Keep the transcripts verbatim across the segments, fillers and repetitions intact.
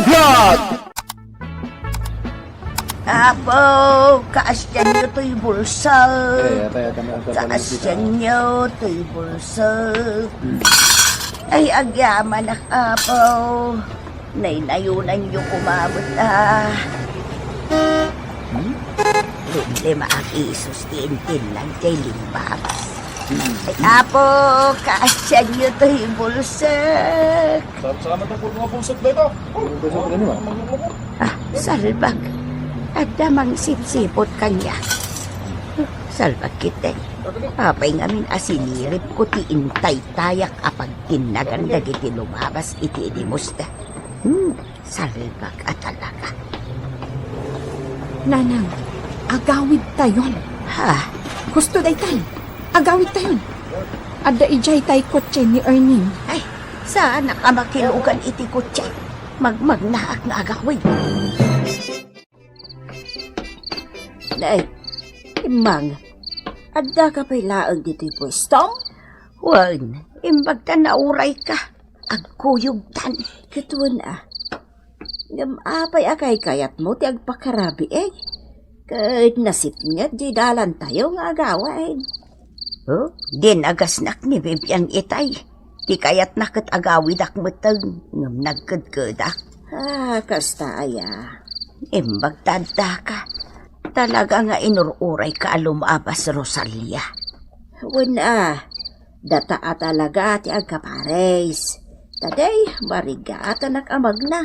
Vlog! Apo, kaasianyo toy bulsa. Eh, atay, atay, atay, atay, Kaasianyo toy bulsa. Ay, agyamanak, Apo. Naynayonanyo koma met, ah. Hmm? Problema ak isus ti intinnag ti limbabas. Hmm. Ay, Apo, kaasianyo toy bulsek. Sa-, salamat po, mga bulsek, dayta. Ang bulsek, ano, ah? Ah, salbag. Adda mangsipsipot kaniak. Salbag kitaen. Apay ngamin a siniripko ti intaytayak a pagtinnagan dagiti lumabas iti inimusda. Hmm, salbag a talaga. Nanang, agawidtayon. Ha? Husto daytan. Agawidtayon. Adda idiay tay kotse ni Erning. Ay, saanak a makilugan iti kotse. Magmagnaak nga agawid. Nay, Immang, addaka pay laeng ditoy puesto? Wen, imbag ta naurayka. Agkuyogtan. Ket wen a. Ngem apay a kaykayatmo ti agpakarabii? Ket nasipnget diay dalantayo nga agawid. Oh, dinagasnak ni Vivian itay. Ti kayatna ket agawidak metten, ngem nagkedkedak. Ah, kasta aya. Imbag ta addaka. Talaga nga inur-urayka a lumabas, Rosalia. Wen a, data a talaga ti agkapares. Ta dayta, marigatanak a magna.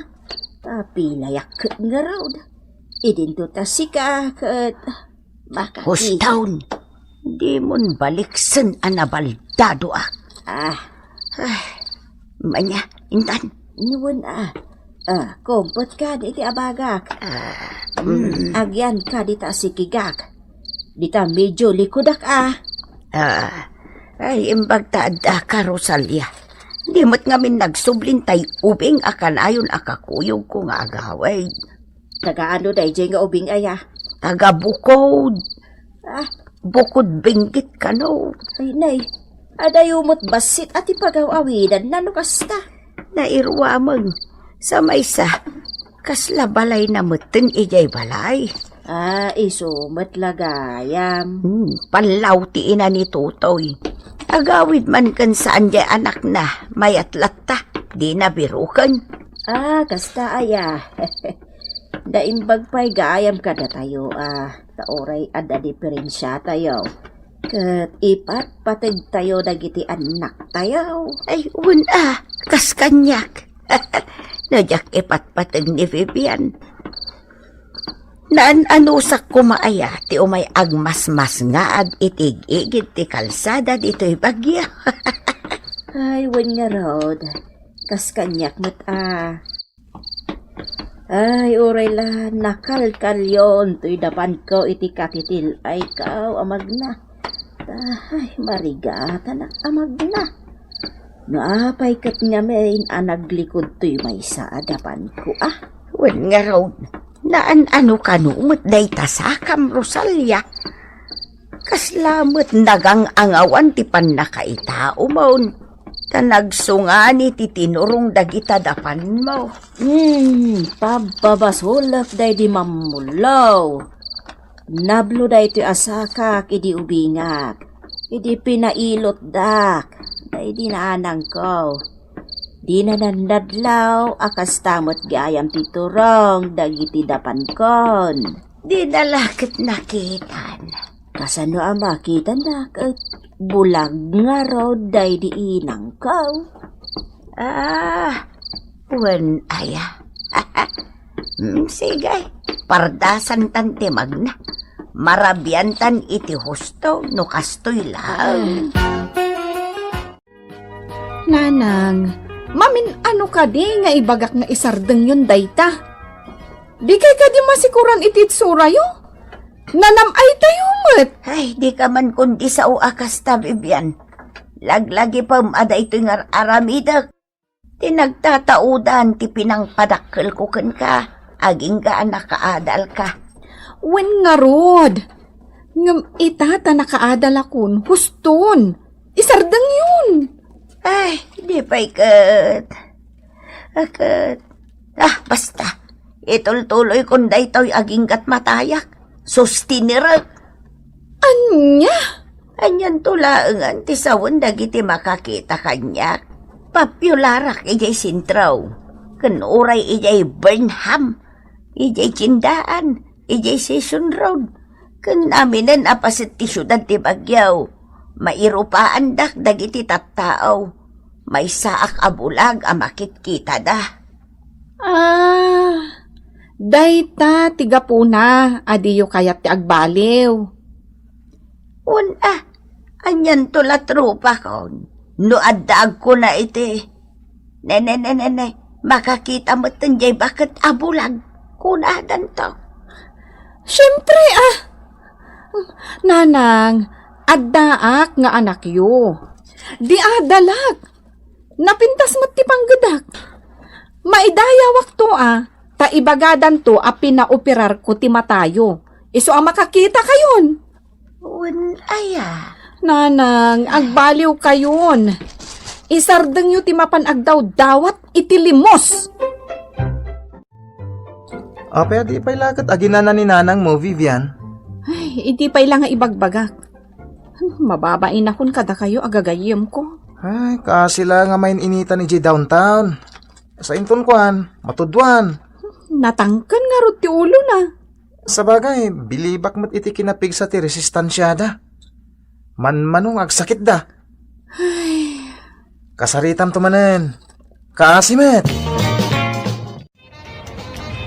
Ta pilayak ket ngarud. Idinto ta sika ket makaki- Hustaon! Dimon baliksen a nabaldadoak. Ah. Ay, manya, intan. Wen a. Ah, kumpet kadi iti abagak. Ah, mm. Agyan kadi ta asikigak. Dita medio likudak a. Ah, ay, imbag ta addaka, Rosalia. Di met ngamin nagsubli tay ubing a kanayon a kakuyogko nga agawid. Taga ano daydiay nga ubing aya? Taga Bukod. Ah. Bukod Benguet kano. Ay, nay. Adayo met bassit a ti pagaw-awidanna no kasta. Nairuameng. Sa maysa, kasla balayna metten idiay balay. Ah, isu met la gayam. Hmm, pallaw ti ina ni Totoy. Agawid man ken saan diay anakna, mayat latta, dina biroken. Ah, kasta aya. Naimbag pay gayam kadatayo a, ta uray adda diperensiatayo. Ket ipatpategtayo dagiti annaktayo. Ay, wen a, kas kaniak. No diak ipatpateg ni Vivian. Naan-anusak koma aya ti umay agmasmasngaag iti ig-igid ti kalsada ditoy bagyo. Ay, wen ngarud, kas kaniak met a. Ay, uray la nakalkalyon toy dapanko iti katitil-ayko a magna. Ay, marigatanak a magna. No apay ket ngamin a naglikod toy maysa a dapanko, a? Wen ngarud, naan-ano kano met dayta sakam, Rosalia. Kasla met nagang-angawan ti pannakaitaomon, ta nagsungani ti tinurong dagita dapanmo. Hmm, pabpabasolek daydi mammullo. Nablo daytoy a sakak idi ubingak, idi pinailotdak daydi nanangko. Dina nannadlaw a kasta met gayam ti turong dagiti dapankon. Dina la ket nakitan. Kasano a makitana ket bulag ngarud daydi inangko? Ah, wen aya. Mm, sige, pardasantan ti magna. Marabiantan iti husto no kastoy laeng. Nanang, mamin-ano kadi nga ibagak nga isardengyon dayta? Dikay kadi masikuran iti itsurayo? Nanam-aytayo met. Ay, dika man kundi sao a kasta, Vivian. Laglagipem a daytoy nga ar-aramidek. Ti nagtataudan ti pinangpadakkelko kenka, agingga a nakaadalka. Wen ngarud, ngem ita ta nakaadalakon, huston, isardengyon. Ay, di pay ket. A ket, ah, Basta, itultuloykon daytoy agingga't matayak. Sustinerek. Ania? Anianto laengen ti sawen dagiti makakita kaniak? Popularak idiay sentro, ken uray idiay Burnham, idiay tiendaan, idiay Session Road, ken aminen a paset ti siudad ti Baguio. Mairupaandak dagiti tattao. Maysaak a bulag a makitkitada. Ah, dayta ti gapuna a diyo kayat ti agbaliw. Wen a, anianto la, tropakon? No adda agkuna iti, "Ne, ne, ne, ne, ne, makakita metten diay baket a bulag," kunadanto. Siempre, ah. Nanang, addaak nga anakyo. Di adalak. Napintas met ti panggedak. Maidayawakto a, ta ibagadanto a pinaoperarko ti matayo. Isu a makakitakayon. Wen aya? Nanang, agbaliwkayon. Isardengyo ti mapan agdawdawat iti limos. Apay a di pay la ket aginana ni nanang mo, Vivian? Ay, idi pay la nga ibagbagak. Mababainakon kadakayo a gagayyemko. Ay, kaasi la nga main-initan idiay downtown. Sainton kuan, matudwan. Natangken ngarud ti ulona. Sabagay, bilibak met iti kinapigsa ti resistansiada. Manmano nga agsakitda. Ay. Kasaritamto manen. Kaasi met.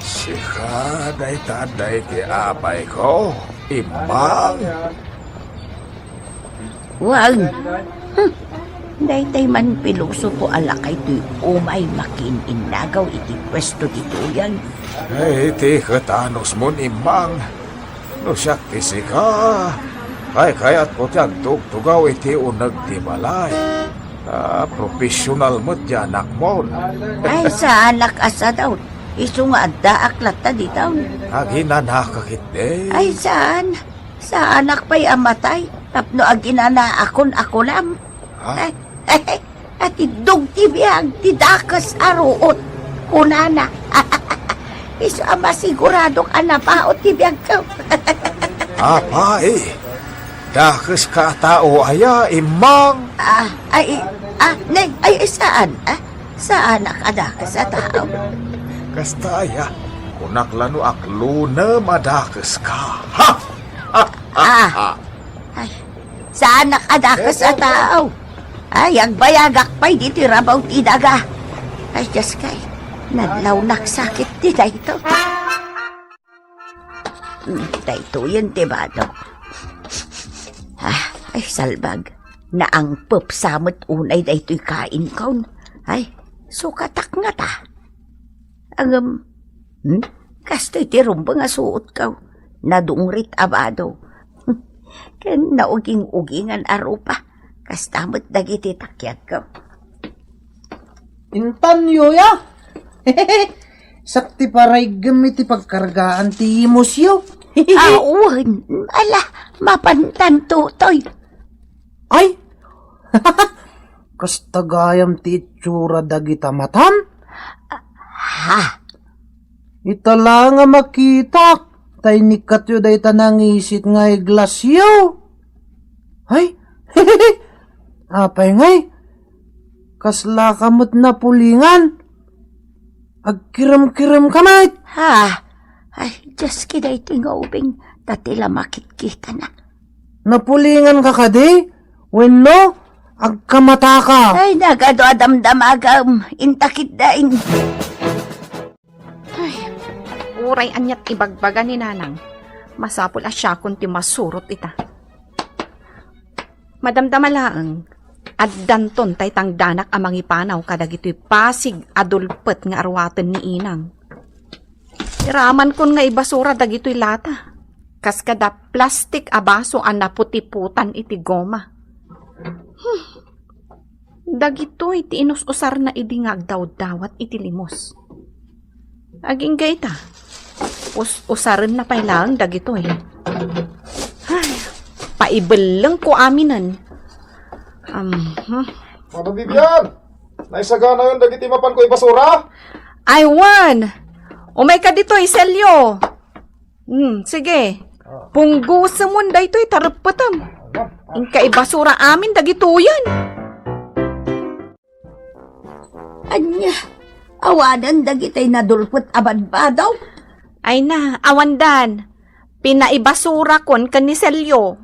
Sika dayta, dayta iti apayko, immang. Wen. Hmm. Daytay man pilosopo a lakay toy umay makiin-innagaw iti puesto ditoyen. Ay, iti ket anusmon, immang. No siak ti sika, kaykayatko ti agtugtugaw iti uneg ti balay. Ah, professional met ti anakmon. Ay, saanak a sadaw. Isu nga addaak latta ditoy. Aginanaka ketdi. Ay, saan. Saanak pay a matay tapno aginanaakon a kulam. Ha? Ay, ay, ay, atiddog ti biag ti dakes a ruot, kunana. Isu a masiguradok a napaut ti biagko. Apay, dakeska a tao aya, immang? Ah, ay, ah, ne, ay, saan? Ah, saanak a dakes a tao. Kasta aya, kunak la no aklunem a dakeska. Ha? Ha? Ha? Ah. Ha? Ay, saanak a dakes a tao. Ay, agbayagak pay ditoy rabaw ti daga. Ay, Dioskay, nadlawnak sakit ti daytoy. Hmm, daytoyen ti bado. Ah, ay, salbag. Naangpepsa met unay daytoy kainkon. Ay, sukatak ngata. Ngem, hmm? Kastoy ti rumbeng a suotko. Nadungrit a bado. Ken nauging-ugingan a rupa. Kasta met dagiti takiagko. Intanyo ya? Sak ti paraiggem iti pagkargaan ti imosyo. Awan, ala, mapantan toy. Ay, kasta gayam ti itsura dagita matam? Ha? Ita la nga makitak, ta inikatyo dayta nangisit nga eglasyo. Ay, apay ngay? Kasla ka met napulingan? Agkirem-kirem ka met? Ha? Ay, Dioskay daytoy nga ubing, ta ti la makitkitana. Napulingan ka kadi? Wenno, agkamata ka? Ay, nagadu a damdamagam. Intakit da in. Ay, uray aniat ibagbaga ni Nanang, masapul a siakon ti masurot ita. Madamdama laeng, addanton tay tangdanak a mangipanaw kadagitoy pasig a dulpet nga aruaten ni Inang. Iramankon nga ibasura dagitoy lata. Kas kada plastik a baso a naputiputan iti goma. Hmm. Dagitoy ti inus-usarna idi nga agdawdawat iti limos. Agingga ita, us-usarenna pay laeng dagitoy. Ay, paibellengko aminen. Um, hmm. Mama Bibian! Naisaganayon dagiti mapanko ibasura? Ay, wen! Umayka ditoy, Selio. Hmm, sige. Punggosemon daytoy tareppetem. Inka ibasura amin dagitoyen. Ania, awanen dagitay nadulpet a badbado? Ay na, awandan. Pinaibasurakon ken ni Selio.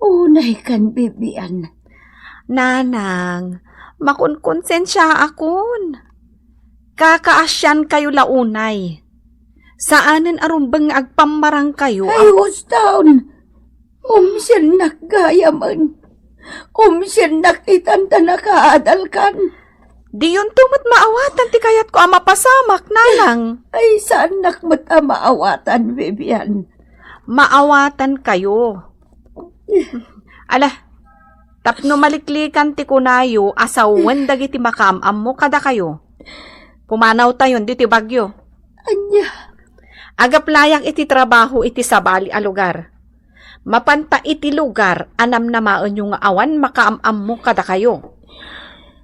Unay kan bibian. Nanang, makunkonsensiaakon. Kakaasiankayo la unay. Saanen a rumbeng nga agpammarangkayo. Ay, a- uston. Umsiennak gayamen. Umsiennak itan ta nakaadalkan. Diyonto met maawatan ti kayatko a mapasamak, nanang. Ay, saannak met a maawatan, Vivian. Maawatankayo. Ala, tapno maliklikan ti kunayo a sawen dagiti makaam-ammo kadakayo. Pumanawtayon ditoy bagyo. Ania? Agaplayak iti trabaho iti sabali a lugar. Mapanta iti lugar a namnamaenyo nga awan makaam-ammo kadakayo.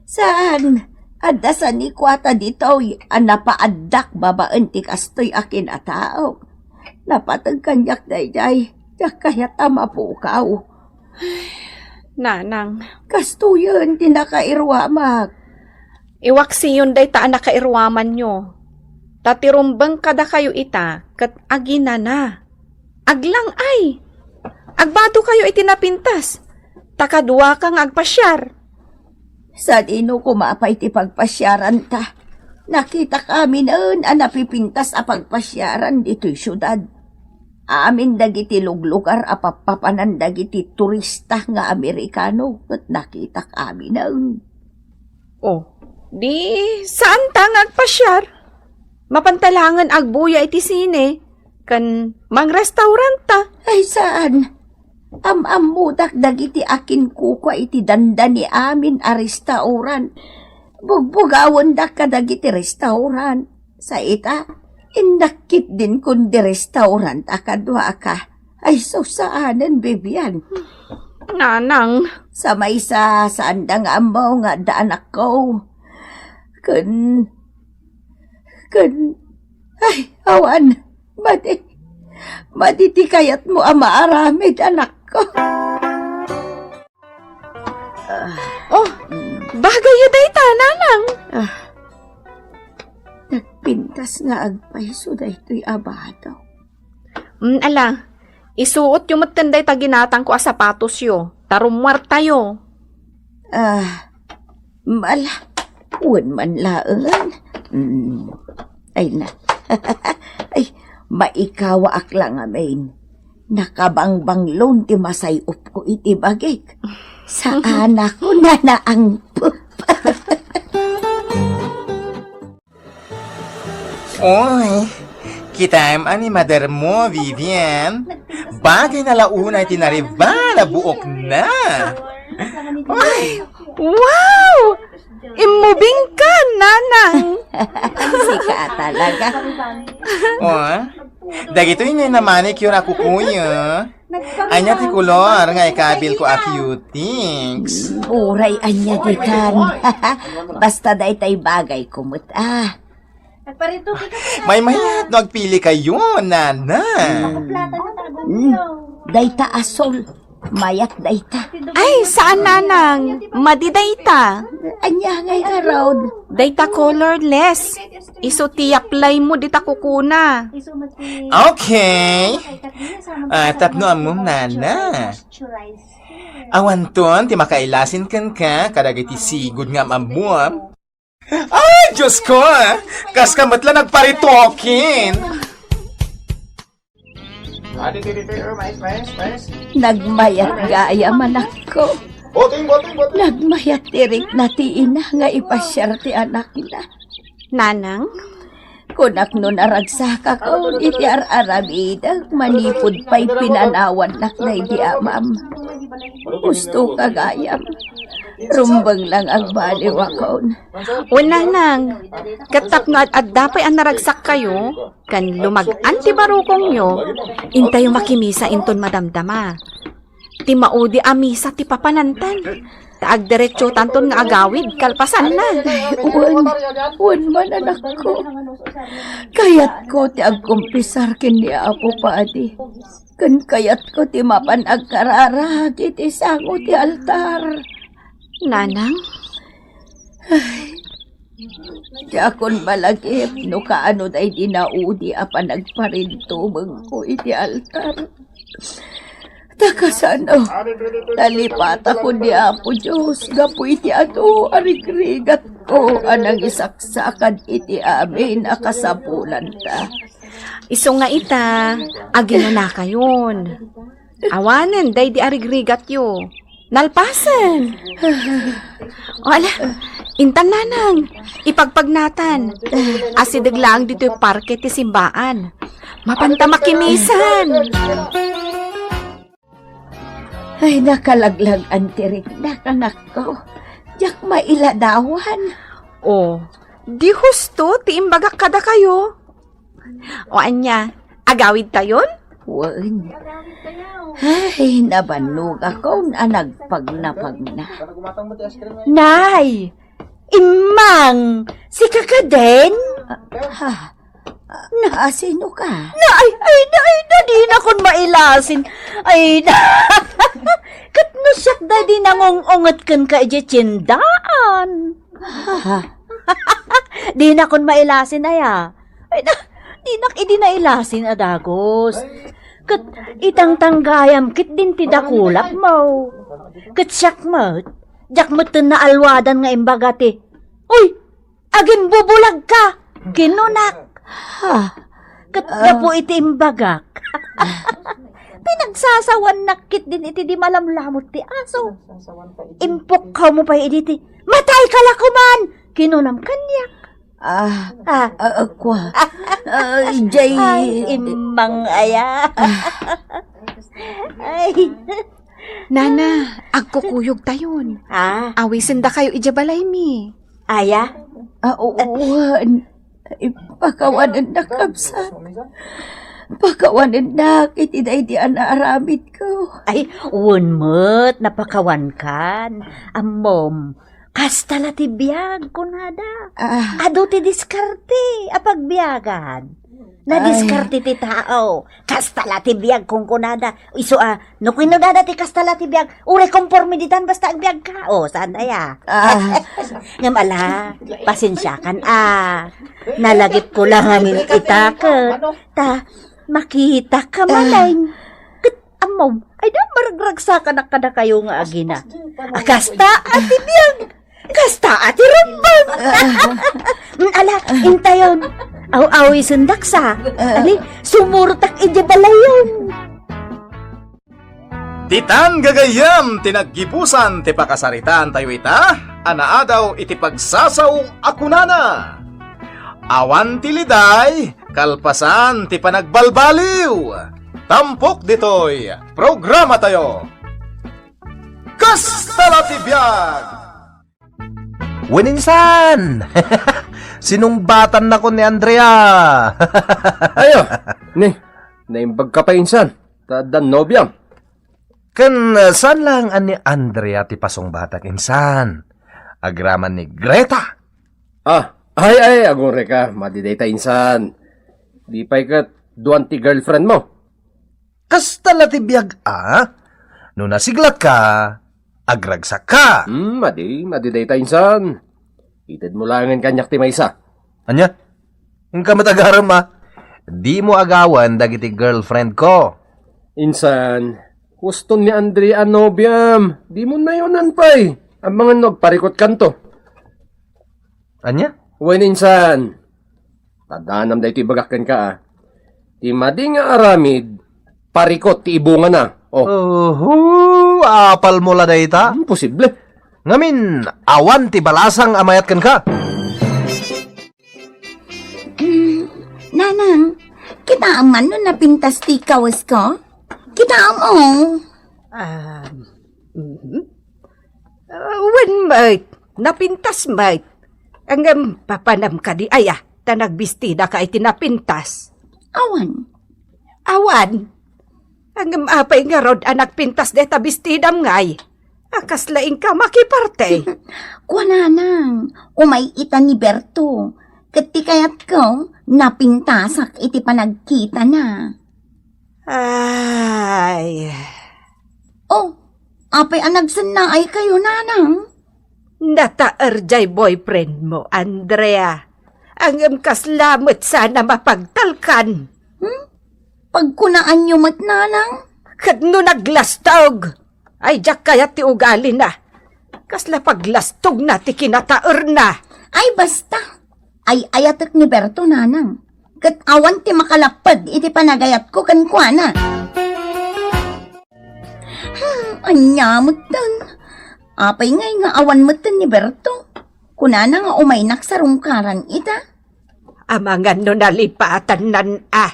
Saan? Adda sanikuata ditoy a napaaddak babaen ti kastoy a kinatao. Napateg kaniak daydiay, diak kayat a mapukaw. Nanang. Kastoyen ti nakairuamak. Iwaksiyon dayta a nakairuamanyo. Ta ti rumbeng kadakayo ita ket aginana. Aglang-ay! Agbadokayo iti napintas. Ta kaduaka nga agpasiar. Sadino koma pay ti pagpasiaranta? Nakitak aminen a napipintas a pagpasiaran ditoy siudad. Amin dagiti luglugar a pappapanan dagiti turista nga Amerikano ket nakitak aminen. Oh, di saanta nga agpasiar? Mapanta laengen agbuya iti sine ken mangrestauranta. Ay, saan? Am-ammodak dagiti akinkukua iti dandani amin a restaurant. Bugbugawendak kadagiti restaurant. Sa ita, innak ketdin kundi restaurant a kaduaka. Ay, sus, saanen, Vivian. Nanang. Sa maysa, saanda nga ammo nga adda anakko. Ken, ken, ay, awan. Madi, madi ti kayatmo a maaramid, anakko. Oh, bagayyo dayta, nanang. Ah, nagpintas nga agpayso daytoy a bado. Mm, ala, isuotyo metten dayta ginatangko a sapatosyo, ta rummuartayo. Ah, mala, wen man laengen. Mm, ay na. Ay, maikawaak la ngamin. Nakabangbanglo ti masay-opko iti bagik. Saanakon a naangpep. Oy, kitaem a ni madermo, Vivian. Bagay na la unay ti nariba na buokna. Oy. Wow! Immubing ka, nanang! Sika talaga. Oh, dagitoy nga namanicure a kukuyo. Ania ti kolor nga ikabilko a cutix? Uray ania ditan. Basta daytay bagayko met, ah. Maymayat no agpilikayo, nana. Mm, dayta asul. Mayat dayta. Ay, saan, nanang? Madi dayta. Ania ngay garud? Dayta colorless. Isu ti apply mo dita kukuna. Okay. Ah, tapno ammom, nana. Awanton ti makailasin kenka kadagiti sigud nga am-ammom. Ay, Diyos ko! Kaska met la nagparitokin! Nagmayat gayam, anakko. Nagmayat ti rikna ti ina nga ipasiar ti anakna. Nanang? Kunak no naragsakakon iti ar-aramidek manipud pay pinanawannak daydi amam. Gustoka gayam. Rumbeng lang agbaliwakon. Wen, nanang, ket tapno ad-adda pay a naragsak kayo, ken lumag-an ti barukongyo, intayo makimisa inton madamdama. Ti maudi a misa ti papanantan. Ta agdiretsotanton nga agawid, kalpasanna. Wen, wen man, anakko. Kayatko ti agkumpisar ken ni Apo Padi. Ken kayatko ti mapan agkararag iti sango ti altar. Nanang? Ay, diakon malagip no kaano daydi naudi a panagparintumengko iti altar. Ta kasano, nalipatakon ni Apo Dios gapu iti adu a rigrigatko a nangisaksakad iti amin a kasapulanta. Isu nga ita, aginanakayon. Awanen daydi a rigrigatyo. Nalpasen. O, ala, intan, nanang, ipagpagnatan. Asideg laeng ditoy parke ti simbaan. Mapanta makimisan. Ay, nakalaglag-an ti riknak, anakko. Diak mailadawan. O, di husto ti imbagak kadakayo. O ania, agawidtayon? Wen. Ay, nabannogakon a nagpagnapagna. Nay! Immang! Sika kadin? Ah, ah, naasino ka? Na, ay, ay, na, ay, na, dinakon mailasin. Ay, na. Ket no siak daydi nangung-unget kenka idiay tiendaan. Ah. Dinakon mailasin aya. Ay, na, dinak idi nailasin a dagus. Ket itangtanggayam ketdin ti dakulapmo. Ket siak met, diak metten naalwadan nga imbaga ti, "Uy, agimbubulegka!" kinunak. Ha? Ket gapu iti imbagak, pinagsasawannak ketdin iti di malamlamut ti aso. Impukkawmo pay idi ti, "Matayka la koman!" kinunam kaniak. Ah, ah, ah, ah, kua. Ay, jay. Ay, immang aya. Ay. Nana, agkukuyogtayon. Ah. Awisendakayo idiay balaymi. Aya? Ah, oo, an-, ay, pakawanennak, kabsat. Pakawanennak iti daydi a naaramidko. Ay, wen met, napakawankan. Ammom, kasta la ti biag, kunada. Ah. Adu ti diskarte a pagbiagan. Nadiskarte ti tao. Kasta la ti biag, kunkunada. Isu a, no kunkunada ti kasta la ti biag, uray konforme ditan basta agbiagka. O, saan aya? Ah. Ngem ala, pasensiakan a. Nalagipko la ngamin ita ket ta makitaka manen. Ket ammom, ay da, maragragsakanak kadakayo nga agina. A kasta a ti biag, kasta a ti rumbeng. Mm, ala, intayon. Aw-awisendak sa. Ali, sumurtak idiay balayon. Ditan gagayyem ti naggibusan ti pakasaritaantayo ita a naadaw iti pagsasao a kunana, "Awan ti liday kalpasan ti panagbalbaliw." Tampok ditoy programatayo. Kasta la ti biag! Wen insan! Sinungbatannakon ni Andrea. Ayo, ni, naimbagka pay insan, ta addan nobiam. Ken, uh, saan laeng a ni Andrea ti pasungbatak insan? Agraman ni Greta. Ah, ay, ay, agurayka, madi dayta insan. Di pay ket duan ti girlfriend mo. Kasta la ti biag a, no nasiglatka, agragsakka. Hmm, madi, madi dayta insan. Itedmo laengen kaniak ti maysa. Ania? Inka met agarem a. Dimo agawen dagiti girlfriend ko. Insan, huston ni Andrea a nobiam. Dimo nayonan pay. Amangan no agparikutkanto. Ania? Wen insan. Tadanam daytoy ibagak kenka, a. Ti madi nga aramid, parikut ti ibungana. Oh. Oho, apalmo la dayta? Hmm, posible. Ngamin, awan ti balasang a mayat kenka. Mm, Nanang, kitaem man no napintas ti kawesko? Kitaem, o. Ah, mhm. Ah, wen met, napintas met. Ngem papanam kadi aya ta nagbistidaka iti napintas? Awan. Awan? Ngem apay ngarud a nagpintas dayta bestidam ngay? A, kasla inka makiparte? Kuananang, umay ita ni Berto. Ket ti kayatko, napintasak iti panagkitana. Ay. Oh, apay a nagsennaay kayo, nanang? Nataer jay boyfriend mo, Andrea. Ngem kasla met sana mapagtalkan. Hmm? Pagkunaanyo met, nanang? Ket no naglastog, ay, diak kayat ti ugalina. Kasla paglastogna ti kinataerna. Ay, basta. Ay-ayatek ni Berto, nanang. Ket awan ti makalapped iti panagayatko kenkuana. Hmm, ania metten? Apay ngay nga awan metten ni Berto? Kunana nga umaynak sarungkaran ita. Amangan no nalipatannan a.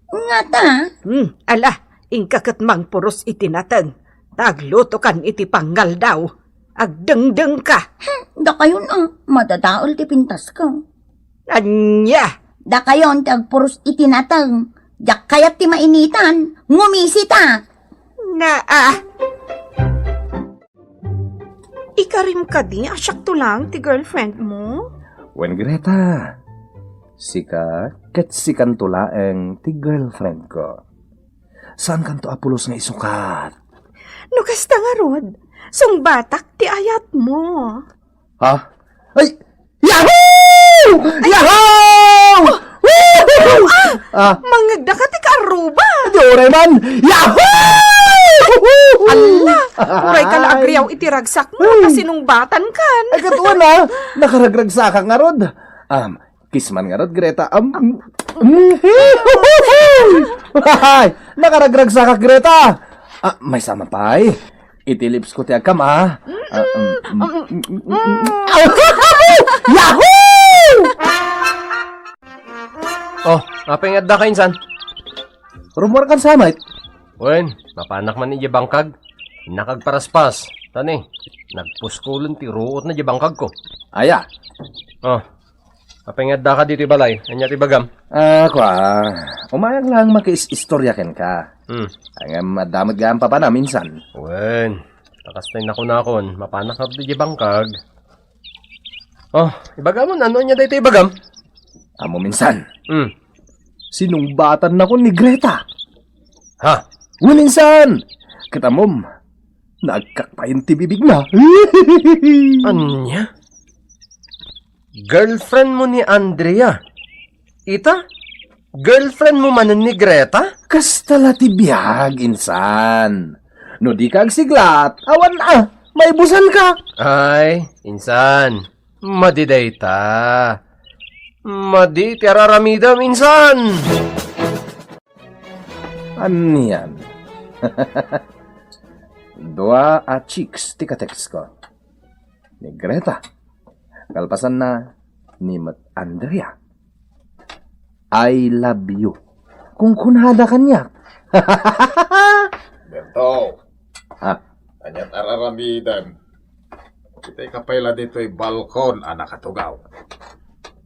Ngata? Hmm, ala, inka ket mangpuros iti nateng. Ta aglutokan iti pangaldaw. Agdengdengka. Hmm, dakayon a, madadael ti pintasko. Ania? Dakayon ti agpuros iti nateng. Diak kayat ti mainitan. Ngumisita. Naa. Ikarim kadi a siakto laeng ti girlfriend mo? Wen, Greta, sika ket sikanto laeng ti girlfriend ko. Saankanto a pulos nga isukat? No kasta ngarud, sungbatak ti ayat mo. Ha? Ay! Yahoo! Yahoo! Woohoo! Ah! Mangngegda ka ti kaarruba! Di uray man! Yahoo! Alla! Uray ka la agriaw iti ragsak mo, ay, ta sinungbatan kan. Ay, katuan, ah! Nakaragragsakak ngarud. Um, kiss man ngarud, Greta. Um, mm, mm, ay! Nakaragragsakak, Greta! Ah, maysa man pay. Iti lips ko ti agkam, ah. Ah, mm, mm, mm, mm, mm, mm. Yahoo! Oh, apay nga adda ka, insan? Rummuar kan samit? Wen, mapanak man idiay bangkag. Nakagparaspas. Tani, nagpuskulen ti ruot na idiay bangkag ko. Aya? Oh, apay nga adda ka ditoy balay? Ania ti ibagam? Ah, kua, umayag lang makiis-istorya kenka. Hmm. Ngem adda met gayam papanam, insan. Wen, ta kastay nakunakon, mapanak ngarud idiay bangkag. Oh, ibagam, no ania daytoy ibagam? Ammom, insan. Hmm. Sinungbatannakon ni Greta. Ha? Wen, insan. Ket ammom, naagkak payen ti bibigna. Ania? Girlfriend mo ni Andrea? Ita? Girlfriend mo manen ni Greta? Kasta la ti biag, insan. No dika agsiglat, awan a, maibusanka. Ay, insan, madi dayta. Madi ti araramidem, insan. Anian? Dua a chicks ti ka-text ko. Ni Greta. Kalpasanna, ni met Andrea. "I love you." Kunkunada kaniak. Berto. Ha? Aniat araramidem? Itay ka pay la ditoy balkon a nakatugaw.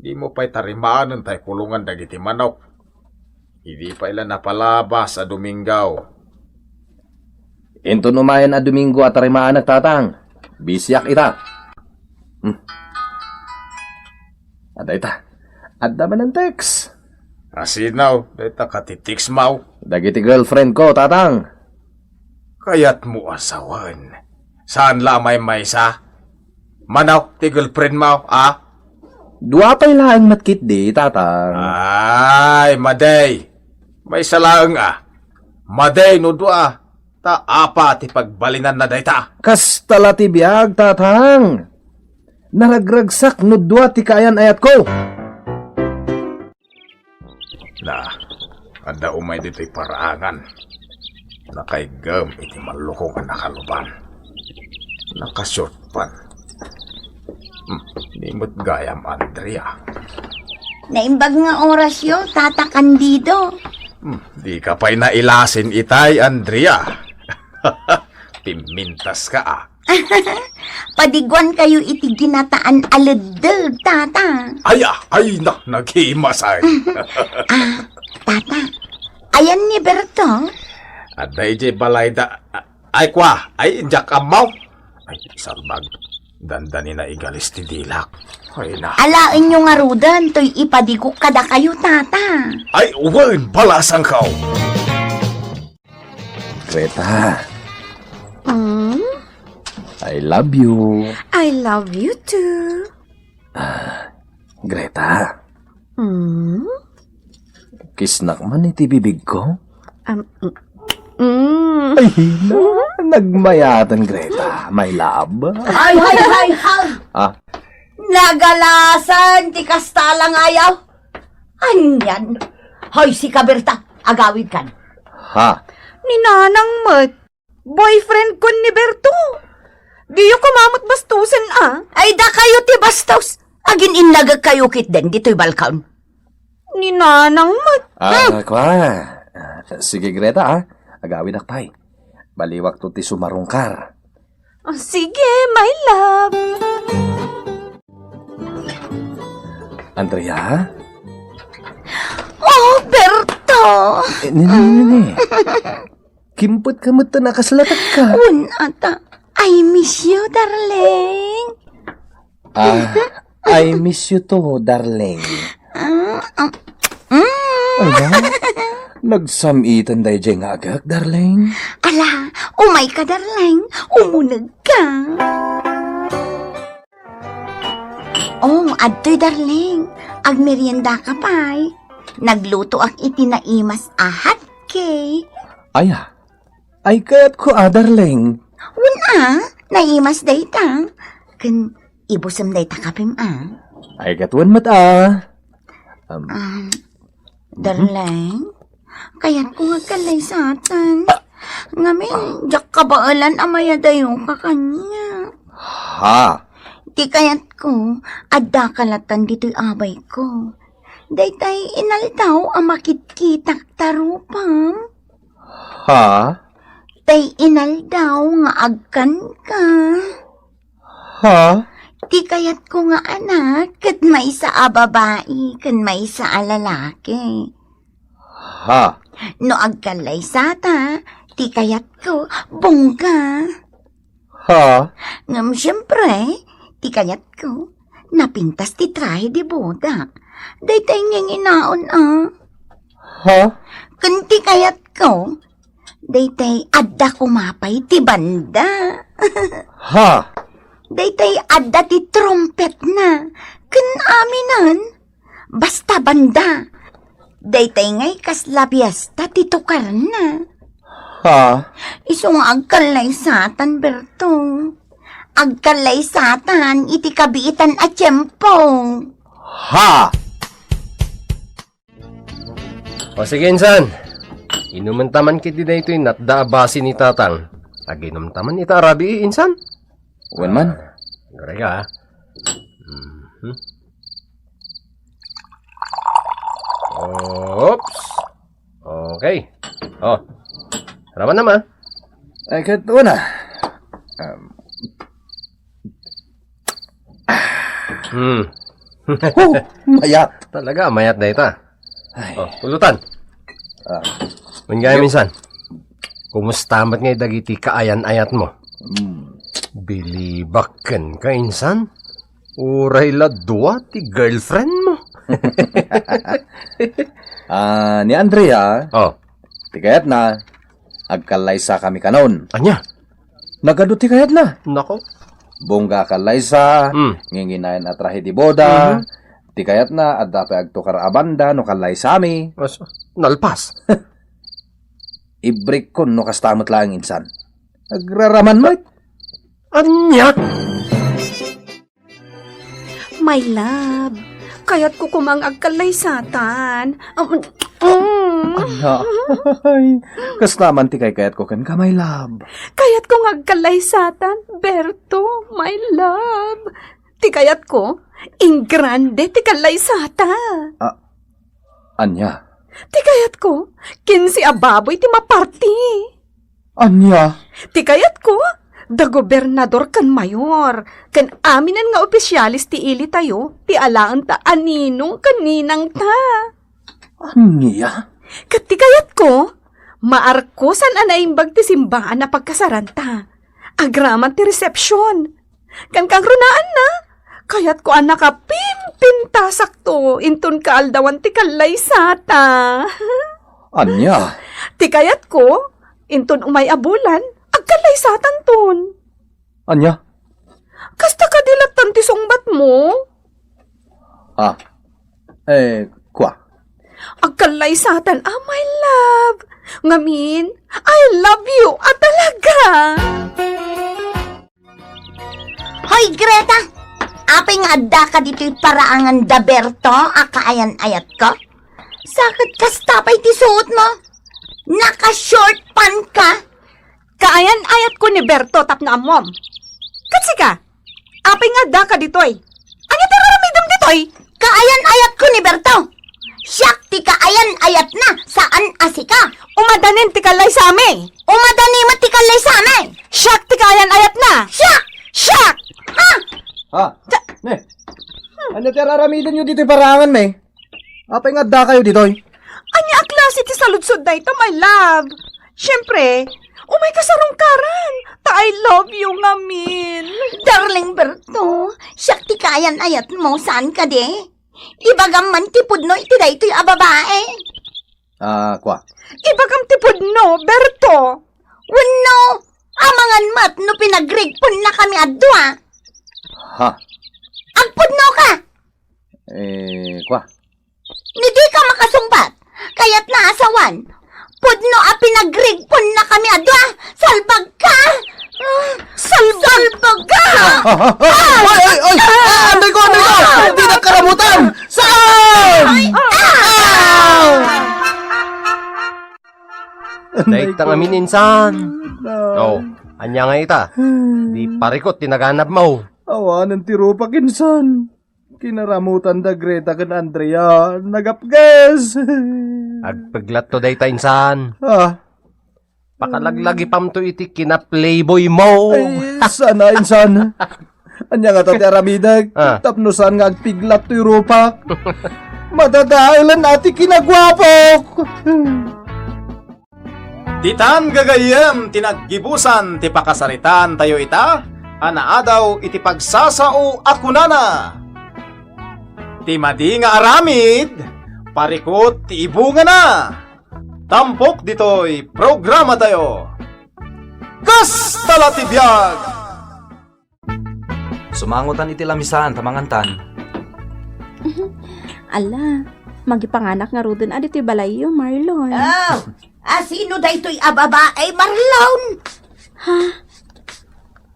Dimo pay tarimanen tay kulongan dagiti manok. Idi pay la napalabas a Domingo. Inton umayen a Domingo a tarimaanek, Tatang. Bisiak ita. Hmm. Adda ita. Adda manen text. Asino dayta ket ti text mo? Dagiti girlfriend ko, Tatang. Kayatmo a sawen? Saan la a maymaysa? Mano ti girlfriend mo, a? Dua pay laeng met ketdi, Tatang. Ay, madi. Maysa laeng a. Madi no dua. Ta apa ti pagbalinanna dayta? Kasta la ti biag, Tatang. Naragragsak no dua ti kaayan-ayatko. Na, adda umay ditoy paraangan. Nakaiggem iti mallukong a nakaluban. Nakashort pan. Hmm, ni met gayam, Andrea. Naimbag nga orasyo, Tata Candido. Hmm, di ka pay nailasin itay, Andrea. Pimintas ka, ah. Padiguan kayo iti ginataan a leddeg, Tata. Ay, ah, ay, na, naghimasay. Ah, Tata, ayan ni Berto? Adda idiay balayda. Ay, kua, ay, diak ammo. Ay, salbag. Dandani na igalis ti dilak. Ay na. Alaenyo ngaruden toy ipadigok kadakayo, tata. Ay, wen, balasangko. Greta, Mm? I love you. I love you too. Greta, Mm? Kissnak man iti bibigko? Um, mm. Mm. Ay, na, nagmayaten, Greta, my love. Hay, hay, hay, hay! Ah? Nagalasan ti kasta a langayaw. Anian? Hoy, sika, Berta, agawidkan. Ha? Ni Nanang met. Boyfriend kon ni Berto. Diyo koma met bastosen a. Ay, dakayo ti bastos. Agin-innagek kayo ketdin ditoy balkon. Ni Nanang met. Ah, Hmm. Kwa. Ah, sige, Greta, ah. Agawidak pay. Baliwakto ti sumarungkar. Ah, sige, my love. Andrea? Oh, Berto! Eh, ni, ni, ni, ni. Kimpet ka met ta nakaslatak ka. Wen, ata. I miss you, darling. Ah, I miss you too, darling. Ah, ah, mm. Ala, nagsam-iten daydiay nga agek, darling. Ala, umay ka, darling. Umuneg ka. Oh, adtoy, darling. Agmerienda ka pay. Naglutoak iti naimas a hot cake. Aya, ay kayatko a, darling. Wen a, naimas dayta. Ken ibusem dayta kapem a. Ay ket wen met a. Um, Ah, darling, kayatko nga agkallaysatan. Ngamin, diak kabaelan a mayadayoka kaniak. Ha? Ti kayatko, addaka latta ditoy abayko. Daytay inaldaw a makitkitak ta rupam. Ha? Tay inaldaw nga agkanka. Ha? Ti kayatko nga anak ket maysa a babai ken maysa a lalaki. Ha? No agkallaysata, ti kayatko, bongga. Ha? Ngem siempre, ti kayatko, napintas ti trahe de boda. Daytay nginginaon a. Ha? Ken ti kayatko, daytay adda koma pay ti banda. Ha? Daytay adda ti trumpetna. Ken aminen, basta banda. Daytay ngay kasla biesta ti tukarna. Ha? Isu nga agkallaysatan, Berto. Agkallaysatan iti kabiitan a tiempo. Ha? O sige, insan. Inumen ta man ketdi daytoy natda a basi ni Tatang. Aginum ta man ita a rabii, insan. Wen man. Ah, agreka, ah. Mhm. Oops. Okay. Oh. Raman naman. Ay, ket una. Um, Hmm. Oh, mayat. Talaga, mayat dayta. Ay. Oh, pulutan. Ah. Wen gayam, insan. Kumusta met ngay dagiti kaayan-ayatmo? Hmm. Bilibak kenka, insan? Uray la dua ti girlfriendmo. Ah, ni Andrea, Oh. ti kayatna, agkallaysakami kanon. Ania? Nagadu ti kayatna. Nako. Bongga a kallaysa, Hmm. nginginayon a trahe de boda. Mhm. Ti kayatna, adda pay agtukar a banda no kallaysami. As-, nalpas. Ibrikkon no kasta met laeng, insan. Agraraman met. Ania? My love, kayatko koma nga agkallaysatan. Um, mm. Ala, ay, kasta man ti kaykayatko kenka, my love. Kayatko nga agkallaysatan, Berto, my love. Ti kayatko, ingrande ti kallaysata. Ah, ania? Ti kayatko, kinse a baboy ti maparti. Ania? Ti kayatko, da gobernador ken mayor, ken aminen nga opisyales ti ilitayo, ti alaenta a ninong ken ninangta. Ania? Ket ti kayatko, maarkosan a naimbag ti simbaan a pagkasaranta. Agraman ti resepsiyon. Kankangrunaanna, kayatko a nakapimpintasakto inton kaaldawan ti kallaysata. Ania? Ti kayatko, inton umay a bulan, agkallaysatanton. Ania? Kasta kadi lattan ti sungbatmo? Ah, eh, kua. Agkallaysatan a, my love. Ngamin, I love you a talaga. Hoy, Greta! Apay nga addaka ditoy paraangan da Berto a kaayan-ayatko? Sa ket kasta pay ti suotmo? Naka-short pant ka? Kaayan-ayatko ni Berto tapno ammom. Ket sika, apay nga addaka ditoy? Ania ti aramidem ditoy? Kaayan-ayatko ni Berto. Siak ti kaayan-ayatna, saan a sika. Umadanin ti kallaysami. Umadani met ti kallaysami. Siak ti kaayan-ayatna. Siak! Siak! Ha? Ha? Ne? Ania ti araramidenyo ditoy paraangan, me? Apay nga addakayo ditoy? Ania a klase ti saludsod dayta, my love? Siempre, umay ka sarungkaran, ta I love you ngamin. Darling Berto, siak ti kaayan-ayatmo, saan kadi? Ibagam man ti pudno iti daytoy a babae. Ah, kua. Ibagam ti pudno, Berto. Wenno, amangan met no pinagrigponnakami a dua. Ha? Agpudno ka! Eh, kua. Ni dika makasungbat, kayatna a sawen. Pudno a pinagrigponnakami a dua. Salbag ka! Ah, salbag ka! Ah, ah, ah. Ay, ay, ay! Ah, anday ko, anday ko! Di na karamutan! Saan? Ay, ah! Ah! Dayta ngamin, insan. Nay. Oh, ania nga ita? Di parikut ti naganabmo. Awanen ti rupak, insan. Kinaramutan da Greta ken Andrea. Nagapges. Agpeglatto dayta, insan. Ah. Pakalaglagipamto iti kina-playboymo. Ay, sana, insan. Ania ngata ti aramidek? Ah. Tapno saan nga agpiglat toy rupak. Madadaelen a ti kinaguapok. Ditan gagayyem ti naggibusan ti pakasaritaan tayo ita a naadaw iti pagsasao a kunana, "Ti madi nga aramid, parikut ti ibungana." Tampok ditoy programa tayo. Kasta la ti biag! Sumangotan iti lamisaan ta mangantan. Ala, magipanganak ngaruden a ditoy balayyo, Marlon. Oh, a sino daytoy a babae, Marlon? Ha?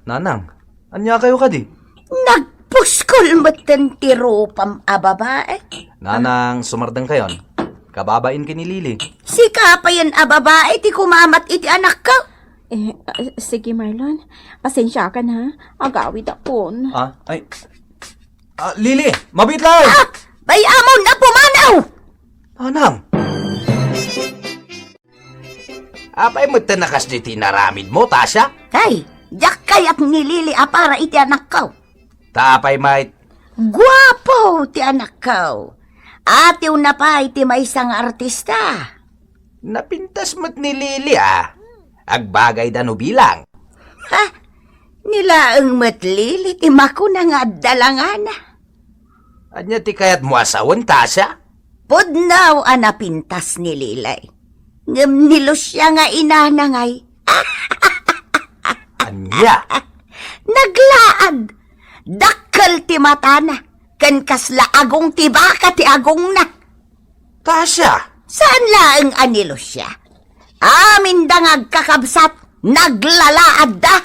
Nanang, ania kayo kadi? Nagpuskol metten ti rupam a babae. Nanang, sumardengkayon. Kababain ken ni Lily. Sika payen a babae ti kumamat iti anakko. Eh, ah, sige, Marlon. Pasensiakan, ha? Agawidakon. Ah, ay. Ah, Lily, mabiit laeng! Ah! Bay-amon a pumanaw! Nanang! Apay met ta nakas ditoy inaramidmo, Tasha? Ay, diak kayat ni Lily a para iti anakko. Ta apay met? Guapo ti anakko. Atiwna pay ti maysa nga artista. Napintas met ni Lily, a. Agbagayda no bilang. Ha? Ni laeng met Lily ti makuna nga adda langana. Ania ti kayatmo a sawen, Tasha? Pudno a napintas ni Lily. Ngem ni Lucia nga inana ngay. Ania? Naglaag. Dakkel ti matana. Ken kasla agong ti baka ti agongna. Tasha! Saan laeng a ni Lucia. Aminda nga agkakabsat, naglalaadda.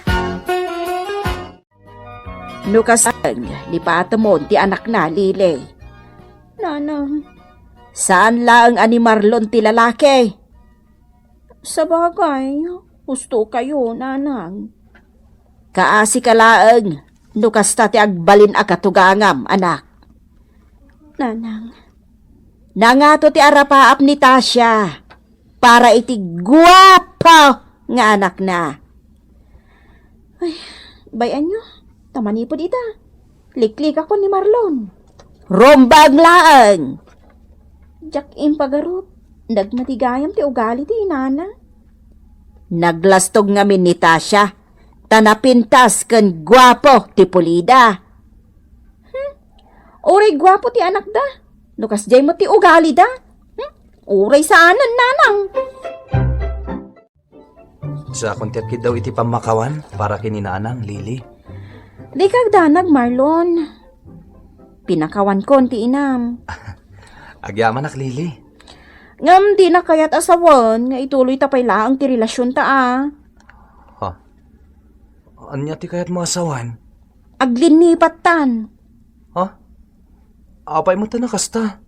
No kas-, lipatemon ti anakna, Lily. Nanang. Saan laeng a ni Marlon ti lalaki? Sabagay, husto kayo, Nanang. Kaasi ka laeng, no kasta ti agbalin a katugangam, anak. Nanang. Nangato ti arapaap ni Tasha para iti guapo nga anakna. Ay, bay-anyo, ta manipud ita, liklikakon ni Marlon. Rumbeng laeng! Diak impagarup, nagmatigayam ti ugali ti inana. Naglastog ngamin ni Tasha. Ta napintas ken guapo ti pulida. Hmm? Uray guapo ti anakda. No kasdiay met ti ugalida. Hmm? Uray saanen, nanang. Sakon ti agkiddaw iti pammakawan para ken ni nanang, Lily. Dika agdanag, Marlon. Pinakawankon ti inam. Agyamanak, Lily. Ngem dina kayat a sawen nga ituloyta pay laeng ti relasionta a. Ha? Ania ti kayatmo a sawen? Aglinnipat tan. Ha? Apay met a kasta?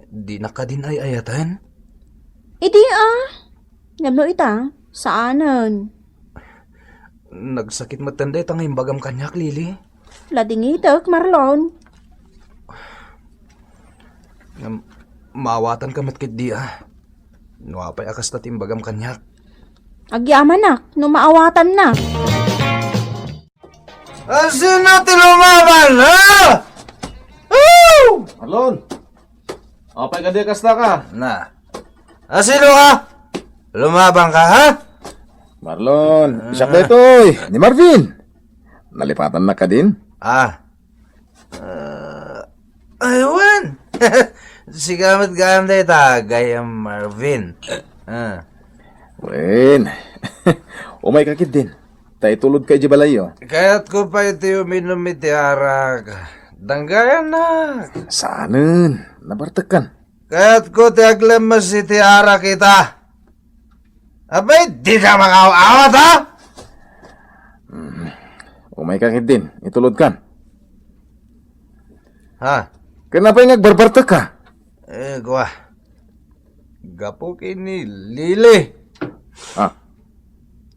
Dinak kadin ay-ayaten? Idi a. Ngem no ita, saanen. Nagsakit met dayta nga imbagam kaniak, Lily. Ladingitek, Marlon. Ngem, maawatanka met ketdi a. No apay a kasta ti imbagam kaniak. Agyamanak no maawatanna. Asino ti lumaban, ha? Woo! Marlon! Apay kadi a kasta ka? Na. Asino ka? Lumaban ka, ha? Marlon, siak daytoy, ni Marvin. Nalipatannak kadin? Ah. Ah, ay, wen. Sika met gayam dayta, gayam Marvin. Ah. Wen. Umayka ketdin. Ta itulodka idiay balayyo. Kayatko pay ti uminum iti arak. Danggayannak. Saanen, nabartekkan. Kayatko ti aglemmes iti arak ita. Apay, dika mangawat, ha? Mm. Umayka ketdin, itulodkan. Ha? Ken apay nga agbarbartekka? Eh, kua. Gapu ken ni Lily. Ha?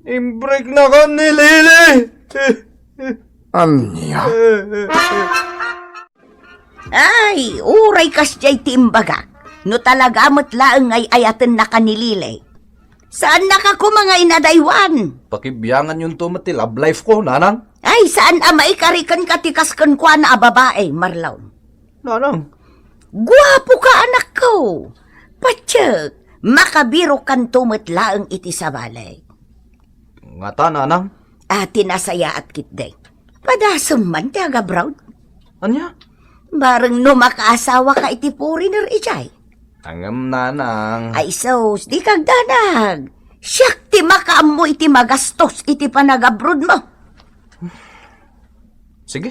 Imbreaknakon ni Lily. Ania? Ay, uray kasdiay ti imbagak. No talaga met laeng nga ay-ayatennaka ni Lily. Saannaka koma nga inadaywan. Pakibianganyonto met ti love life ko, nanang. Ay, saan a maikari kenka ti kas kenkuana a babae, Marlon. Nanang. Guapoka, anakko. Patiek, makabirokanto met laeng iti sabali. Ngata, nanang? A, ti nasayaat ketdi. Padasem man ti agabroad. Ania? Bareng no makaasawaka iti foreigner idiay. Ngem, nanang. Ay sus, dika agdanag. Siak ti makaammo iti magastos iti panagabroadmo. Sige.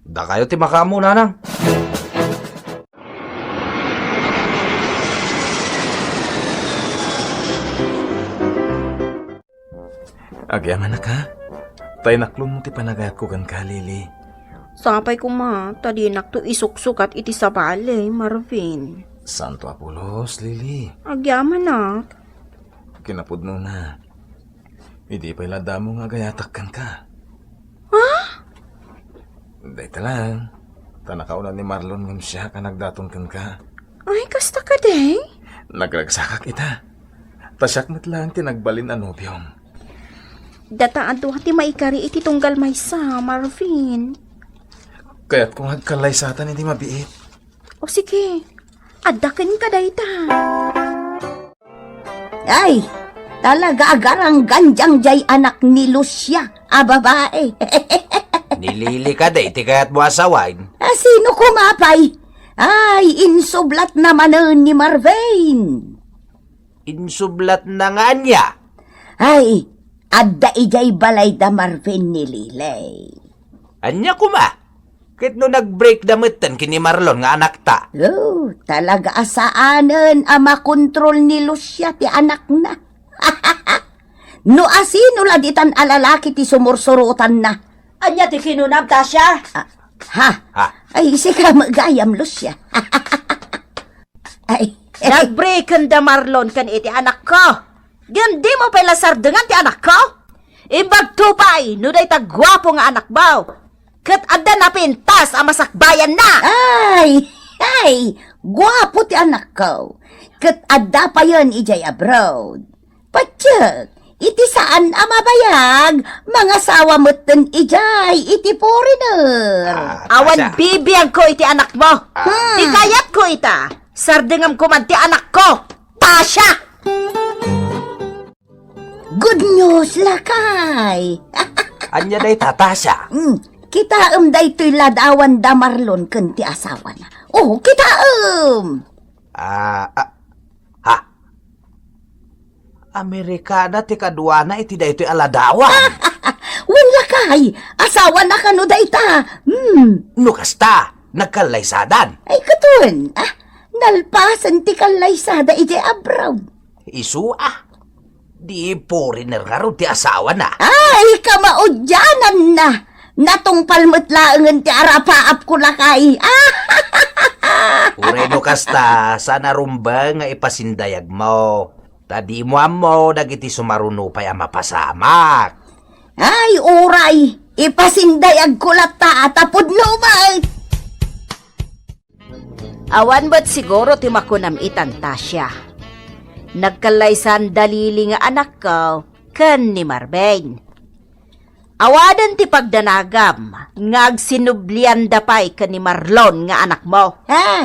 Dakayo ti makaammo, nanang. Agyamanak, ha? Ta inaklonmo ti panagayatko kenka, Lily. Sapay koma, ta dinakto isuksukat iti sabali, Marvin. Santo a pulos, Lily. Agyamanak. Kinapudnona, idi pay la damo nga agayatak kenka. Ha? Dayta lang. Ta nakauna ni Marlon ngem siak a nagdaton kenka. Ay, kasta kadi? Nagragsakak ita. Ta siak met laeng ti nagbalin a nobiom. Data a dua ti maikari iti tunggal maysa, Marvin. Kayatko nga agkallaysatan iti mabiit. O sige, adda kenka dayta. Ay, talaga agaranggandiang diay anak ni Lucia a babae. Ni Lily kadi ti kayatmo a sawen? A, sino koma pay? Ay, insublatna manen ni Marvin. Insublatna nga ania? Ay, adda idiay balayda Marvin ni Lily. Ania koma? Ket no nag-break da metten ken ni Marlon nga anakta? Oh, talaga a saanen a makontrol ni Lucia ti anakna. No asino la ditan a lalaki ti sumursurotanna? Ania ti kinunam, Tasha? Ah, ha? Ha? Ay, sika met gayam, Lucia. Ay. Nag-breaken da Marlon ken iti anakko. Ngem dimo pay la sardengan ti anakko? Imbagto pay no dayta guapo nga anakmo ket adda napintas a masakbayanna. Ay, ay, guapo ti anakko. Ket adda payen idiay abroad. Patiek, iti saan a mabayag, mangasawa metten idiay iti foreigner. Ah, Awan Tasha. Bibiangko iti anakmo. Ah. Hmm. Ti kayatko ita, sardengam koman ti anakko, Tasha! Good news, lakay! Ania dayta, Tasha? Hmm, kitaem daytoy ladawan da Marlon ken ti asawana. Oh, kitaem! Ah, ah, ha? Amerikana ti kaduana iti daytoy a ladawan. Wen, lakay, asawana kano dayta. Hmm. No kasta, nagkallaysadan. Ay, katon, ah, nalpasen ti kallaysada idiay abroad. Isu, ah. Di foreigner ngarud ti asawana. Ay, kamaudiananna. Natungpal met laengen ti arapaapko, lakay. Uray no kasta, saan a rumbeng nga ipasindayagmo. Ta dimo ammo dagiti sumaruno pay a mapasamak. Ay, uray, ipasindayagko latta ta pudno met. Awan met siguro ti makunam itan, Tasha. Nagkallaysan da Lily nga anakko ken ni Marvin. Awanen ti pagdanagam nga agsinublianda pay ken ni Marlon nga anakmo. Ah,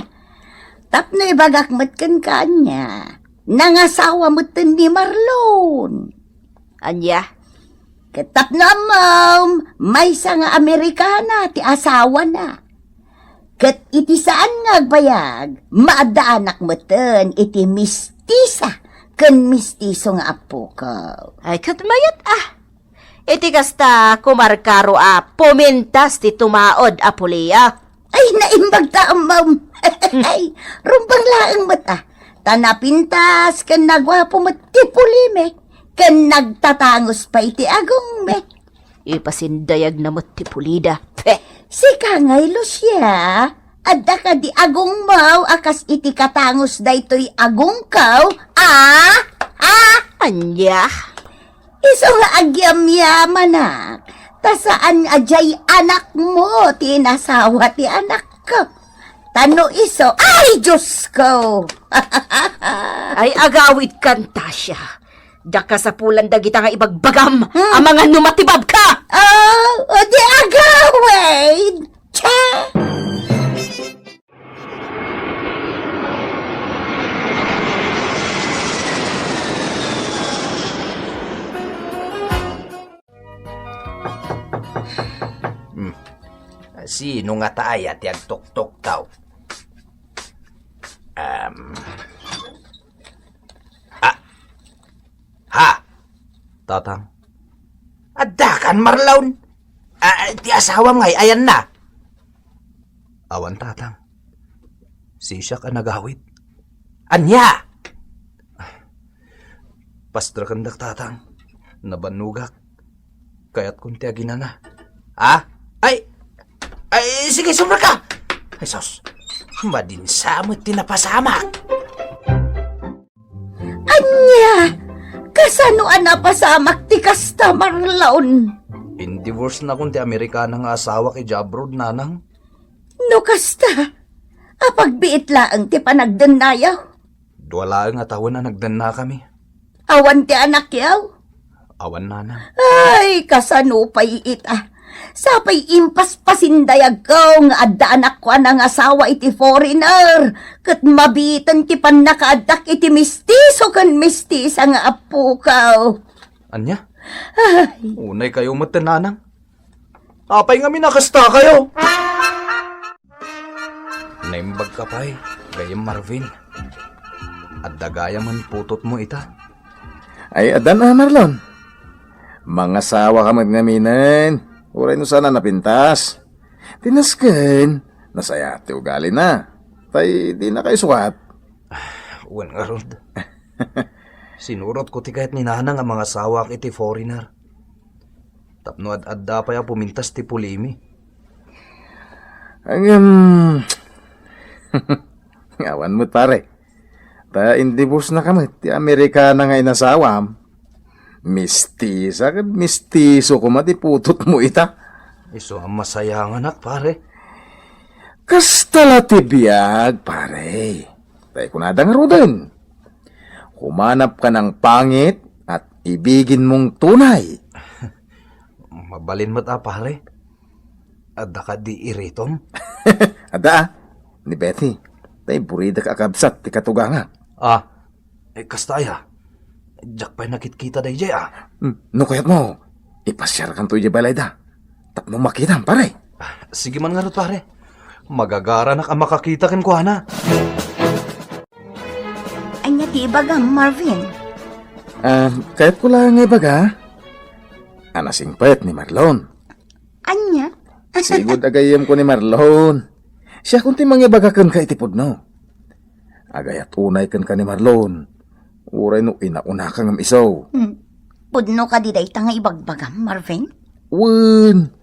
tapno ibagak met kenka ania, nangasawa metten ni Marlon. Ania? Ket tapno ammom, maysa nga Amerikana ti asawana. Ket iti saan nga agbayag, maadda anak metten iti mistisa ken mistiso nga appokaw. Ay, ket mayat, ah. Iti kasta, kumarkaro a pumintas ti tumaod a pulia. Ay, naimbag ta, ammom. Ay, rumbeng laeng met, ah. Ta napintas ken naguapo met ti pulimi, ken nagtatangos pay ti agongmi. Ipasindayagna met ti pulida. Peh! Sika ngay, Lucia, adda kadi agongmo a kas iti katangos daytoy agongko? Ah? Ah? Ania? Isu nga agyamyamanak, ta saan a diay anakmo ti inasawa ti anakko. Ta no isu, ay, Diosko! Ay, agawidkan, Tasha. Diak kasapulan dagita nga ibagbagam. Hmm. Amangan no matibabka! Oh, o di agawid! Cha! Hmm. Sino ngata aya ti agtuktuktaw? Um. Ah. Ha? Tatang. Addakan, Marlon? Ah, ti asawam ngay, ayanna? Awan, Tatang. Sisiak a nagawid. Ania? Pastrakendak, Tatang. Nabannogak. Kayatkon ti aginana. Ha? Ay! Ay, sige, sumrek ka! Ay, sus. Madinsa met ti napasamak. Ania? Kasano a napasamak ti kasta, Marlon? Indivorce nakon ti Amerikana nga asawak idiay abroad, nanang. No kasta, apagbiit laeng ti panagdennayo. Dua laeng a tawen a nagdennakami. Awan ti anakyo? Awan, nanang. Ay, kasano pay ita? Sapay impaspasindayagko nga adda anakko a nangasawa iti foreigner, ket mabiiten ti pannakaaddak iti mistiso ken mistisa nga appokaw. Ania? Ay. Unay kayo met, nanang. Apay ngamin a kasta kayo? Naimbag ka pay, gayem Marvin. Adda gayam a putotmo ita. Ay, addan a, Marlon. Mangasawa ka met ngaminen. Uray no saan a napintas. Ti nasken, nasayaat ti ugalina. Tay, dina kayo sukat. Wen ngarud. Sinurotko ti kayat ni nanang a mangasawaak iti foreigner. Tapno ad-adda pay a pumintas ti pulimi. Ngem, awan met, pare. Ta indivorcenaka met ti Amerikana nga inasawam. Mistisa ken mistiso koma ti putotmo ita. Isu a masayanganak, pare. Kasta la ti biag, pare. Tay kunada ngaruden. Humanap ka ng pangit at ibigin mong tunay. Mabalin met a, pare. Adda kadi iritom? Adda, a. Ni Betty, tay buridak a kabsat ti katugangak. Ah, eh, kasta aya? Diak pay nakitkita daydiay, a. Hmm, no kayatmo, ipasiarkanto idiay balayda. Tapno makitam, pare. Sige man ngarud, pare. Magagaranak a makakita kenkuana. Ania ti ibagam, Marvin? Ah, kayatko laeng nga ibaga a nasingpet ni Marlon. Ania? Sigud a gayyemko ni Marlon. Siakon ti mangibaga kenka iti pudno. Agayat unay kenka ni Marlon. Uray no inaunaka ngem isu. Hmm. Pudno kadi dayta nga ibagbagam, Marvin? Wen.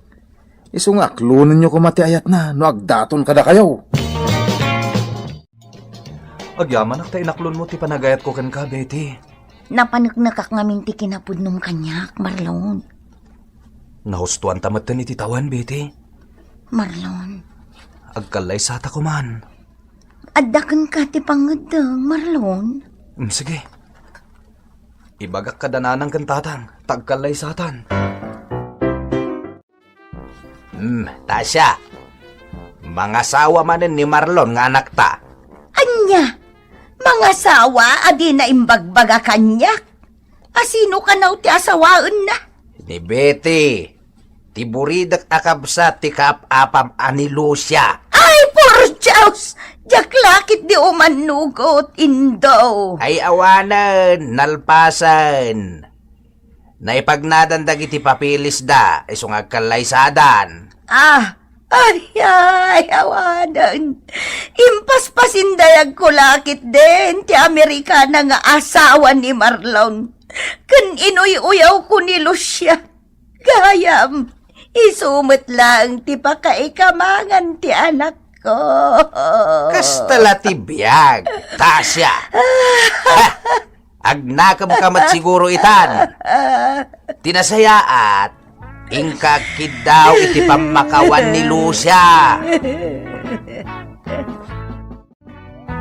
Isu nga aklonenyo koma ti ayatna no agdaton kadakayo. Agyamanak ta inaklonmo ti panagayatko kenka, Betty. Napaneknekak ngamin ti kinapudnom kaniak, Marlon. Nahustoanta metten iti tawen, Betty. Marlon. Agkallaysata koman. Adda kenka ti pangngeddeng, Marlon. Mm, sige. Ibagak kada nanang ken tatang, ta agkallaysatan. Hmm, Tasha. Mangasawa manen ni Marlon nga anakta. Ania? Mangasawa a dina imbagbaga kaniak? A sino kano ti asawaenna? Ni Betty, ti buridek a kabsat ti kaap-apam a ni Lucia. Ay, por Dios! Diak la ketdi umannugot, Indo. Ay, awanen, nalpasen. Naipagnadan dagiti papeles da, isu nga agkallaysadan. Ah, ay, ay, awanen. Impaspasindayaw ko la ketdin ti Amerikana nga asawa ni Marlon. Ken inuy-uyawko ni Lucia. Gayam, isu met laeng ti pakaikamangan ti anakko. Kasta la ti biag, Tasha. Ha? Agnakemka met siguro itan. Ti nasayaat, inka agkiddaw iti pammakawan ni Lucia.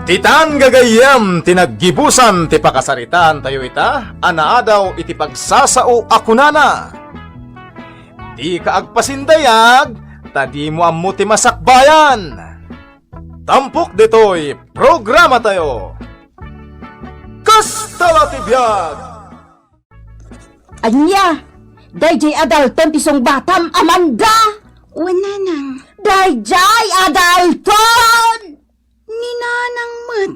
Ditan gagayyem ti naggibusan ti pakasaritaantayo ita a naadaw iti pagsasao a kunana, "Dika agpasindayag, ta dimo ammo ti masakbayan." Tampok ditoy programatayo. Kasta la ti biag! Ania? Daydiay a Dalton ti sungbatam, Amanda? Wen, nanang. Daydiay a Dalton! Ni nanang met.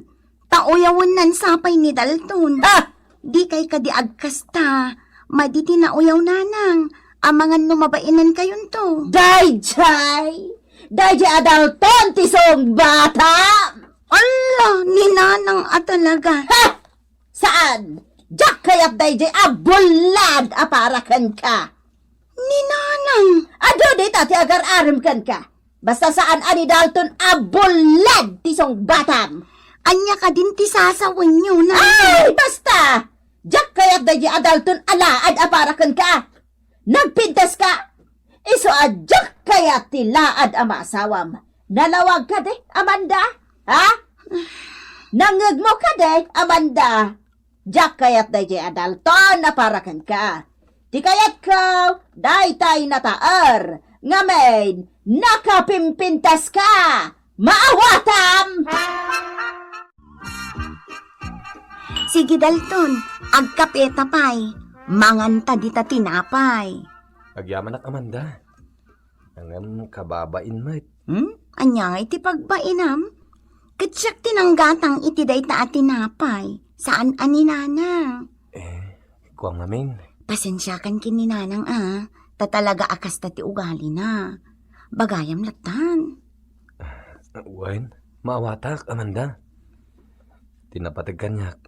Ta uyawennan sapay ni Dalton. Ah! Dikay kadi agkasta. Madi ti nauyaw, nanang. Amangan no mabainenkayonto. Daydiay! Daydiay a Dalton ti sungbatam! Ala, ni nanang a talaga. Ha! Saan? Diak kayat daydiay a bullad a para kenka. Ni nanang. Adu dita ti agar-arem kenka. Basta saan a ni Dalton a bullad ti sungbatam. Ania kadin ti sasawenyo, nanang? Ay, basta! Diak kayat daydiay a Dalton a laad a para kenka. Nagpintaska! Isu a diak kayat ti laad a maasawam. Nalawag kadi, Amanda? Ha? Nangngegmo kadi, Amanda? Diak kayat daydiay a Dalton a para kenka. Ti kayatko, daytay nataer. Ngamin, nakapimpintaska! Maawatam! Sige, Dalton, agkapeta pay. Manganta dita tinapay. Agyamanak, Amanda. Ngem kababain met. Hmm? Ania ngay ti pagbainam? Ket siak ti nanggatang iti dayta a tinapay. Saan a ni nanang. Eh, kuam ngamin. Pasensiakan ken ni nanang a, ta talaga a kasta ti ugalina. Bagayam lattan. Wen, maawatak, Amanda. Ti napateg kaniak,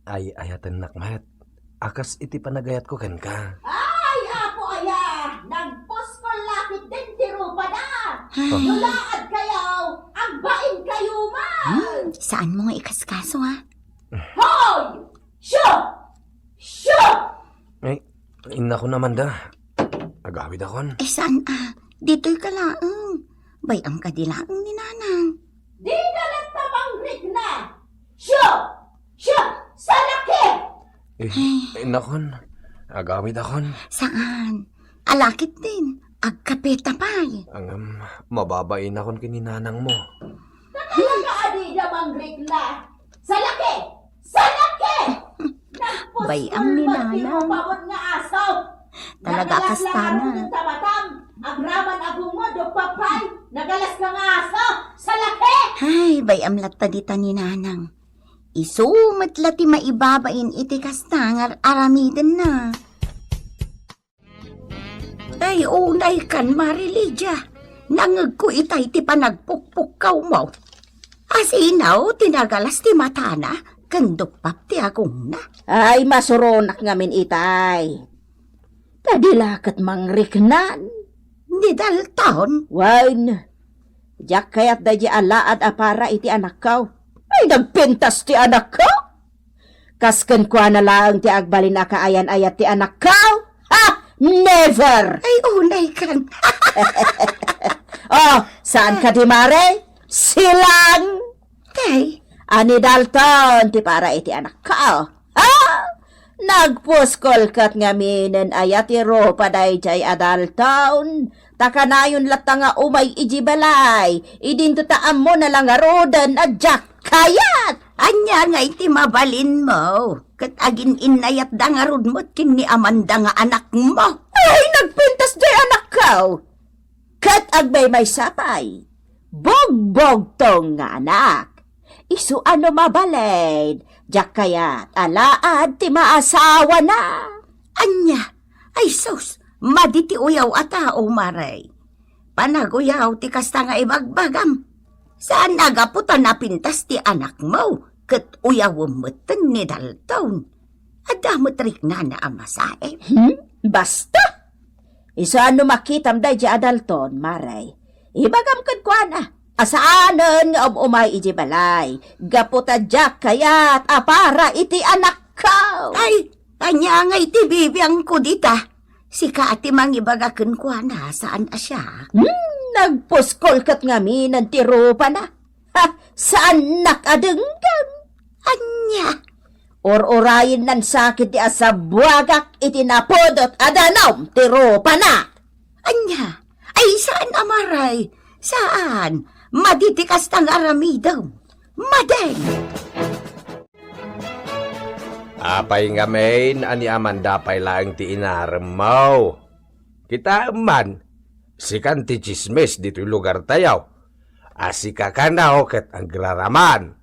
ay-ayatennak met a kas iti panagayatko kenka. Ay, Apo aya! Nagpuskol la ketdin ti rupada! Ay. No laadkayo, agbainkayo man! Hmm, saanmo nga ikaskaso, ha? Hoy! Siya! Siya! Ay, innakon, Amanda. Agawidakon. Eh, saan a? Ditoyka laeng. Bay-am kadi laeng ni nanang. Dika latta mangrikna! Siya! Siya! Salakit! Eh, innakon. Agawidakon. Saan? Alakit din. Agkapeta pay. Ngem, mababainakon ken ni nanangmo. Talaga a dida mangrikna! Salakit! Salakit! Ay, ang ninanang. Talaga kastana. Agraman a bungod, o papay, nagalas ka nga aso, salaki! Ay, bay-am latta dita ni Nanang. Isu met la ti maibabain iti kasta nga ar-aramidenna. Ay, unay kan, Mari Lydia. Nangegko itay ti panagpukpukkawmo. Asinaw ti nagalas ti matana, ken duppap ti agongna. Ay, masuronak ngamin itay. Ta di la ket mangriknan. Ni Dalton? Wen, diak kayat daydi alaad a para iti anakko. Ay, nagpintas ti anakko? Kas kenkuana laeng ti agbalin a kaayan-ayat ti anakko? Ha! Never! Ay, unay kan. Oh, saan ka di, Mare? Silang! Kay? Ani Dalton ti para iti anakko. Ha? Nagpuskol ket ngaminen aya ti rupa daydiay a Dalton. Ta kanayon latta nga umay iji balay, idinto ta ammona la ngaruden a diak kayat. Ania ngay ti mabalinmo? Ket agin-innayatda ngarud met ken ni Amanda nga anakmo. Ay, nagpintas diay anakko. Ket agmaymaysa pay, bugbugtong nga anak. Isu a no mabalin, diak kayat alaad ti maasawana. Ania? Ay sus, madi ti uyaw a tao, Mare. Panaguyaw ti kasta nga ibagbagam. Saan a gapu ta napintas ti anakmo, ket uyawem metten ni Dalton. Adda met riknana a masaem. Hmm? Basta! Isu a no makitam daydi a Dalton, Mare, ibagam kenkuana a saanen nga um-umay iti balay, gapu ta diak kayat a para iti anakko. Ay, ania ngay ti bibiangko dita? Sika a ti mangibaga kenkuana, saan a siak? Hmm, nagpuskol ket ngaminen ti rupana. Ha, saannak a denggem. Ania? Ur-urayennan sakit ti asabuagak iti napudot a danum ti rupana. Ania? Ay, saan a Mare? Saan? Madi ti kasta nga aramidem. Madi! Apay ngamin a ni Amanda pay laeng ti inaremmo? Kitaem man, sikan ti tsismis ditoy lugartayo. A sika kano ket agraraman.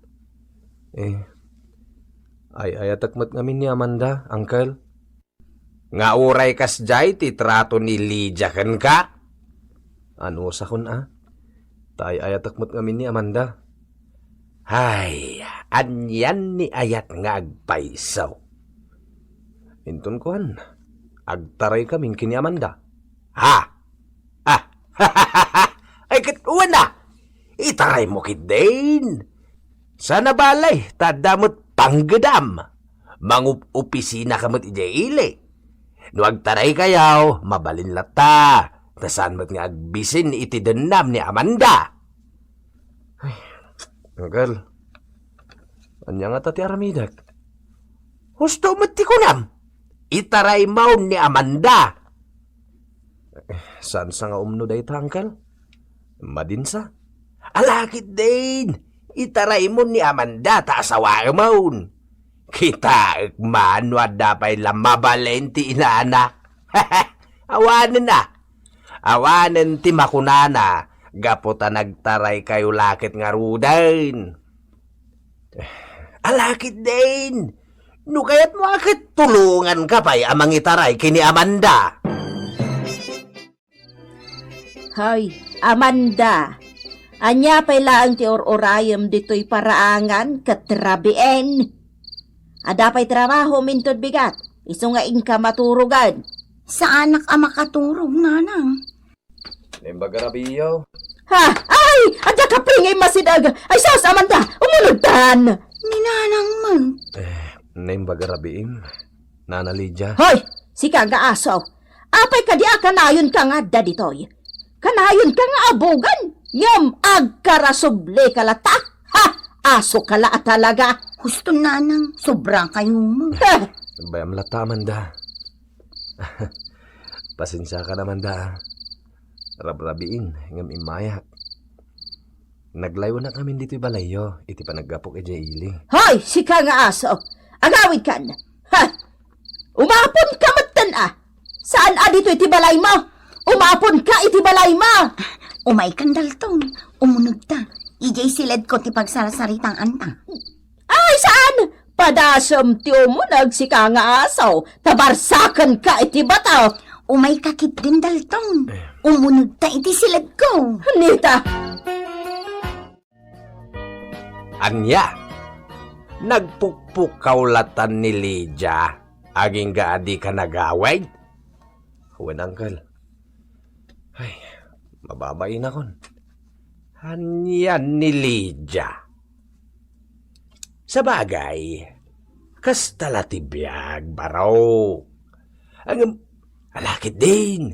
Eh, ay-ayatek met ngamin ni Amanda, Uncle. Nga uray kasdiay ti trato ni Lydia kenka? Anusakon a? Ta ay-ayatek met ngamin ni Amanda. Ay, anian ni ayat nga agpayso? Inton kuan, agtaray kamin ken ni Amanda. Ha? Ah, ay, ket wen a, itaraymo ketdin. Saan a bale, ta adda met panggedam. Mangup-opisina ka met idiay ili. No agtaraykayo, mabalin latta, ta saan met nga agbisin iti dennam ni Amanda. Ay, Uncle, ania ngata ti aramidek? Husto met ti kunam, itaraymo ni Amanda. Eh, saan sa nga umno dayta, Uncle? Madinsa? Ala ketdin, itaraymo ni Amanda ta asawaemon. Kitaek man no adda pay la mabalin ti inana. Awanen a. Awanen ti makunana gapu ta nagtaraykayo la ket ngaruden. Ala ketdin, no kayatmo a ket tulonganka pay a mangitaray ken ni Amanda. Hoy, Amanda, ania pay laeng ti ur-urayem ditoy paraangan ket rabiin? Adda pay trabahom inton bigat, isu nga inka maturogen. Saanak a makaturog, Nanang. Naimbag a rabiiyo. Ha? Ay! Adda kape nga immasideg! Ay sus, Amanda! Umulogtan! Ni Nanang man. Eh, naimbag a rabiim, Nana Lydia. Hoy! Sika nga aso! Apay kadi a kanayonka nga adda ditoy? Kanayonka nga abugen, ngem agkarasubli ka latta? Ha! Aso ka la a talaga! Husto, Nanang, sobra kayo mo. Eh! Bayam latta, Amanda. Pasensiakan, Amanda, a. Rabrabiin, ngem immayak. Naglaywnak ngamin ditoy balayyo iti panaggapok idiay ili. Hoy, sika nga aso! Agawidkan! Ha! Umaponka metten a. Saan a ditoy ti balaymo? Umaponka iti balaymo. Umaykan, Dalton. Umunegta. Idiay siledko ti pagsarsaritaanta. Ay, saan? Padasem ti umuneg, sika nga asaw, ta barsakenka iti bato. Umayka ketdin, Dalton. Umunegta iti siledko. Nita. Ania? Nagpukpukkaw latan ni Lydia agingga a dika nagawid? Wen, Uncle. Ay, mababainak. Ania ni Lydia? Sabagay, kasta la ti biag, baro. Ngem, ala ketdin,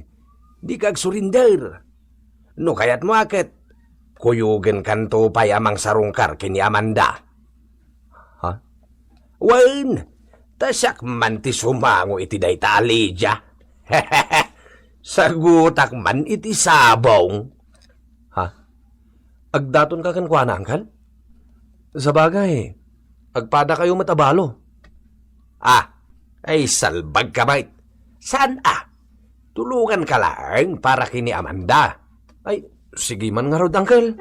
dika agsurinder. No kayatmo a ket, kuyogenkanto pay a mangsarungkar ken ni Amanda. Ha? Wen, ta siak man ti sumango iti dayta a Lydia. Sagutak man iti sabong. Ha? Agdatonka kenkuana, Uncle? Sabagay, agpadakayo met a balo. Ah, ay, salbagka met. Saan a? Tulonganka laeng para ken ni Amanda. Ay, sige man ngarud, Uncle.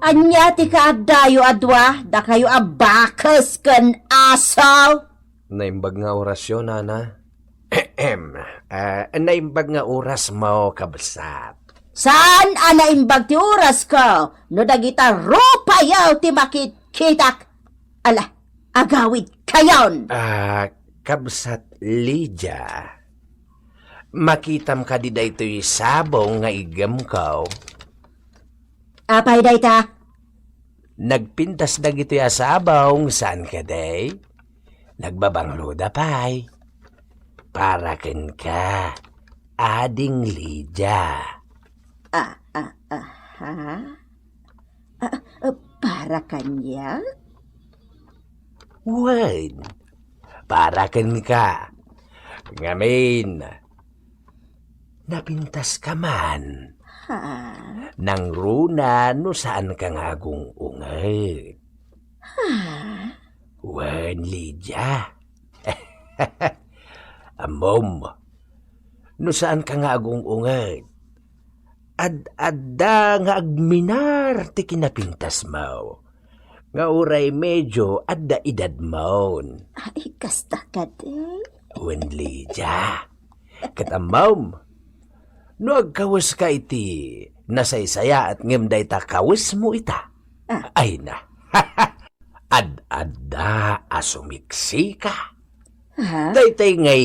Ania ti kaaddayo a dua, dakayo a bakes ken aso? Naimbag nga orasyo, Nana. Ahem. Ah, naimbag nga orasmo, kabsat. Saan a naimbag ti orasko no dagita rupayo ti makitkitak? Ala, agawidkayon! Ah, kabsat Lydia, makitam kadi daytoy sabong nga iggemko? Apay dayta? Nagpintas dagitoy a sabong, saan kadi? Nagbabangloda pay. Para kenka, Ading Lydia. Ah, ah, aha. Ah, ah, para kaniak? Wen, para kenka. Ngamin, napintaska man. Ha? Nangruna no saanka nga agung-unget. Ha? Wen, Lydia. Ammom, no saanka nga agung-unget, ad-adda nga agminar ti kinapintasmo, nga uray medio adda edadmon. Ay, kasta kadi? Wen, Lydia. Ket ammom, no agkaweska iti nasaysayaat ngem dayta kawesmo ita. Ah. Ay na. Ad-adda a sumiksika. Ha? Daytay ngay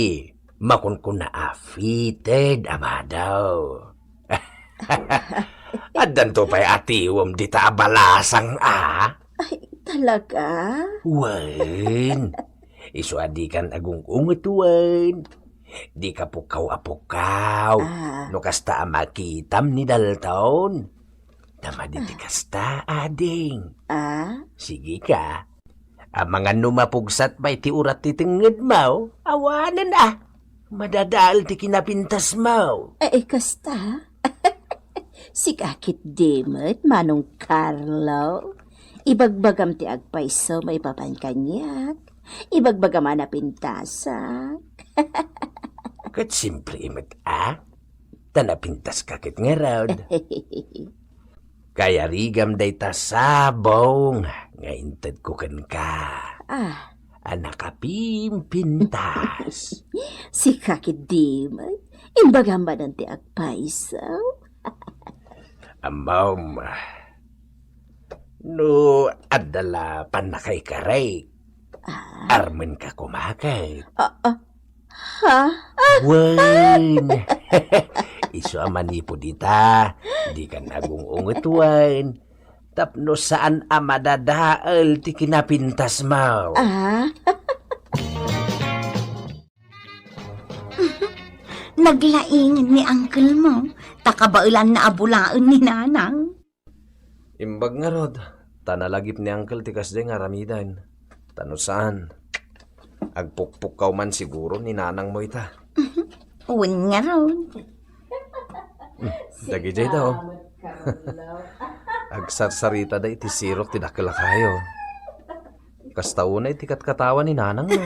makunkuna a fitted a mado. Addanto pay atiwem dita a balasang a? Ay, talaga? Wen. Isu a dikan agung-unget wen. Dika pukkaw a pukkaw. Ah. No kasta a makitam ni Dalton. Ta madi ti kasta, ading. Ah? Sige ka. Amangan no mapugsat pay ti urat ti tengngedmo. Awanen a. Madadael ti kinapintasmo. Eh, eh, kasta? Sika ketdi met, Manong Carlo. Ibagbagam ti agpayso maipapan kaniak. Ibagbagam a napintasak. Ket simple met a. Ta napintaska ket ngarud. Kayarigam dayta sabong nga intedko kenka. Ah. A nakapimpintas. Sika ketdi met, imbagam manen ti agpayso. Ammom, no adda la pannakaikarik, ah, armenka koma ket. Ah, ah. Ha? Wen. Isu a manipud ita, dikan agung-unget wen. Tapno saan a madadael ti kinapintasmo. Ah? Naglaingen ni uncle mo, ta kabaelanna a bulaen ni nanang. Imbag ngarud, ta nalagip ni uncle ti kasdiay nga aramiden. Ta no saan, agpukpukkaw man siguro ni nanang mo ita. Wen ngarud. Hmm, dagidiay da, oh. Agsarsarita da iti sirok ti dakkel a kayo. Kasta unay ti katkatawan ni Nanang, no?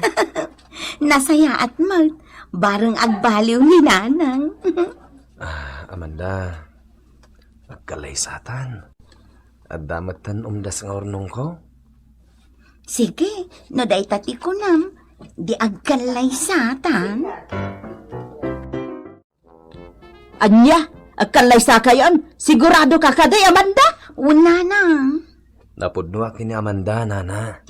Nasayaat met, bareng agbaliw ni Nanang. Ah, Amanda, agkallaysatan. Adda metten umdas nga urnongko? Sige, no dayta ti kunam, di agkallaysatan. Ania? Agkallaysakayon? Sigurado ka kadi, Amanda? Wen, Nanang. Napudnoak ken ni Amanda, Nana.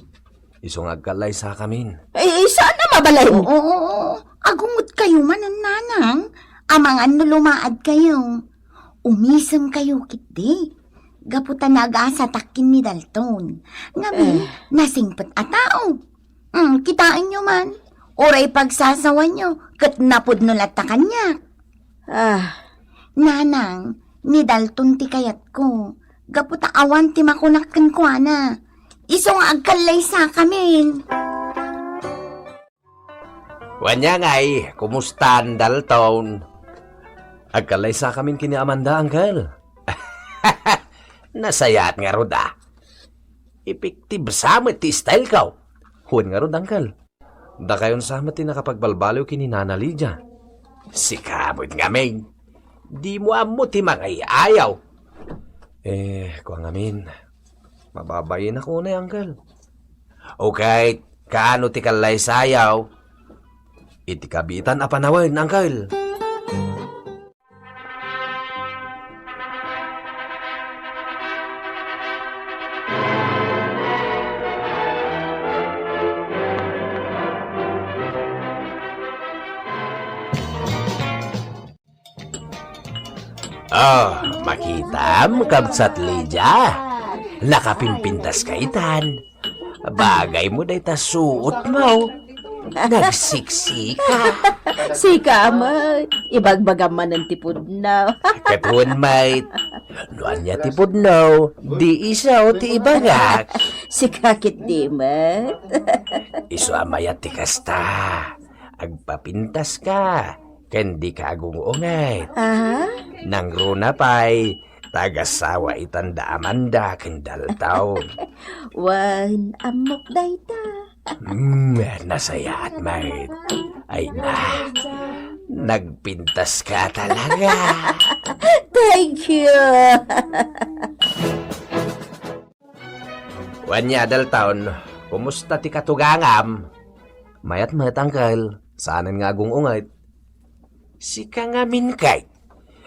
Isu nga agkallaysakamin. Eh, saan a mabalin? Oo, oo, oo. Agungot kayo manen, Nanang. Amangan no lumaad kayo. Umisem kayo ketdi. Gapu ta nagasatak ken ni Dalton. Ngem, eh, nasingpet a tao. Hmm, kitaenyo man. Uray pagsasawanyo, ket napudno latta kaniak. Ah. Nanang, ni Dalton ti kayatko. Gapu ta awan ti makunak kenkuana. Isu nga agkallaysakamin. Wen, ngay, kumusta ni Dalton? Agkallaysakamin ken ni Amanda, Uncle. Nasayaat ngarud, a. Epektibo sa met ti style ko. Wen ngarud, Uncle. Dakayon sa met ti nakapagbalbaliw ken ni Nana Lydia. Sika met ngamin. Dimo ammo ti mangay-ayaw. Eh, kua ngamin. Mababain ako unay, Uncle. Okay, kaano ti kallaysayaw? Iti kabiitan a panawen, Uncle. Oh, makitam, Kabsat Lydia. Nakapimpintas ka itan. Bagay mo dayta suot mo. Nagsiksi ka. Sika met, ibagbagam manen ti pudno. Ket wen met, no ania ti pudno, di isu ti ibagak. Sika ketdi met. Isu a mayat ti kasta. Agpapintas ka, ken dika agungunget. Ah? Nangruna pay, tagasawa itan da Amanda ken Dalton. Wen, ammok dayta. Mm, nasayaat met. Ay na, nagpintas ka talaga. Thank you. Wen, Dalton, kumusta ti katugangam? Mayat met, Uncle. Saanen nga agungunget. Sika ngamin ket,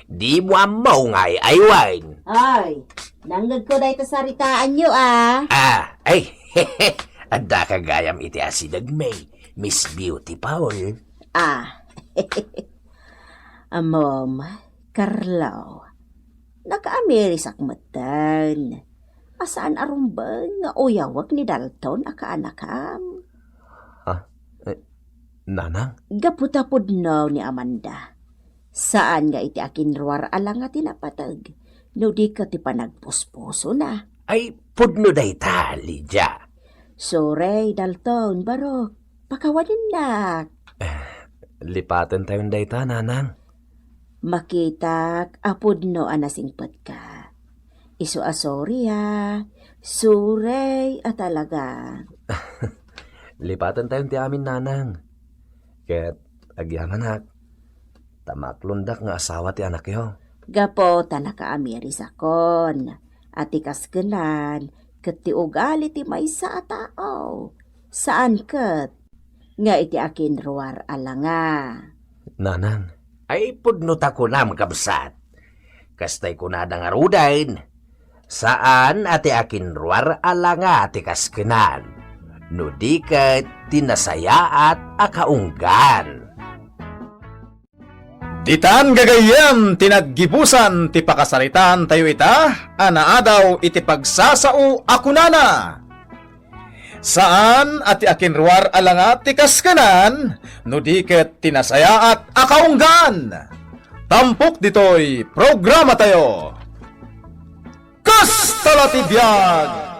dimo ammo nga ay-aywen. Ay, nangngegko dayta saritaanyo, a. Ah, ay, adda ka gayam iti asidegmi, Miss Beautiful. Ah. Ammom, Carlo, nakaamirisak metten a saan a rumbeng nga uyawek ni Dalton a kaanakam. Ah, eh, Nanang? Gapu ta pudno ni Amanda. Saan nga iti akinruar a langa ti napateg, no di ket ti panagpuspusona. Ay, pudno dayta, Lydia. Sorry, Dalton, barok. Pakawanennak. Eh, lipatentayon dayta, Nanang. Makitak a pudno a nasingpetka. Isu a sorry, a. Sorry a talaga. Lipatentayon ti amin, Nanang. Ket agyamanak, ta maaklondak nga asawa ti anakyo. Gapu ta nakaamirisakon a ti kaskenan ket ti ugali ti maysa a tao, saan ket nga iti akinruar a langa. Nanang. Ay, pudno ta kunam, kabsat. Kastay kunada ngaruden, saan a ti akinruar a langa ti kaskenan, no di ket ti nasayaat a kaunggan. Ditan gagayyem ti naggibusan ti pakasaritaantayo ita a naadaw iti pagsasao a kunana, saan a ti akinruar a langa ti kaskenan, no di ket ti nasayaat a kaunggan. Tampok ditoy programatayo. Kasta la ti biag!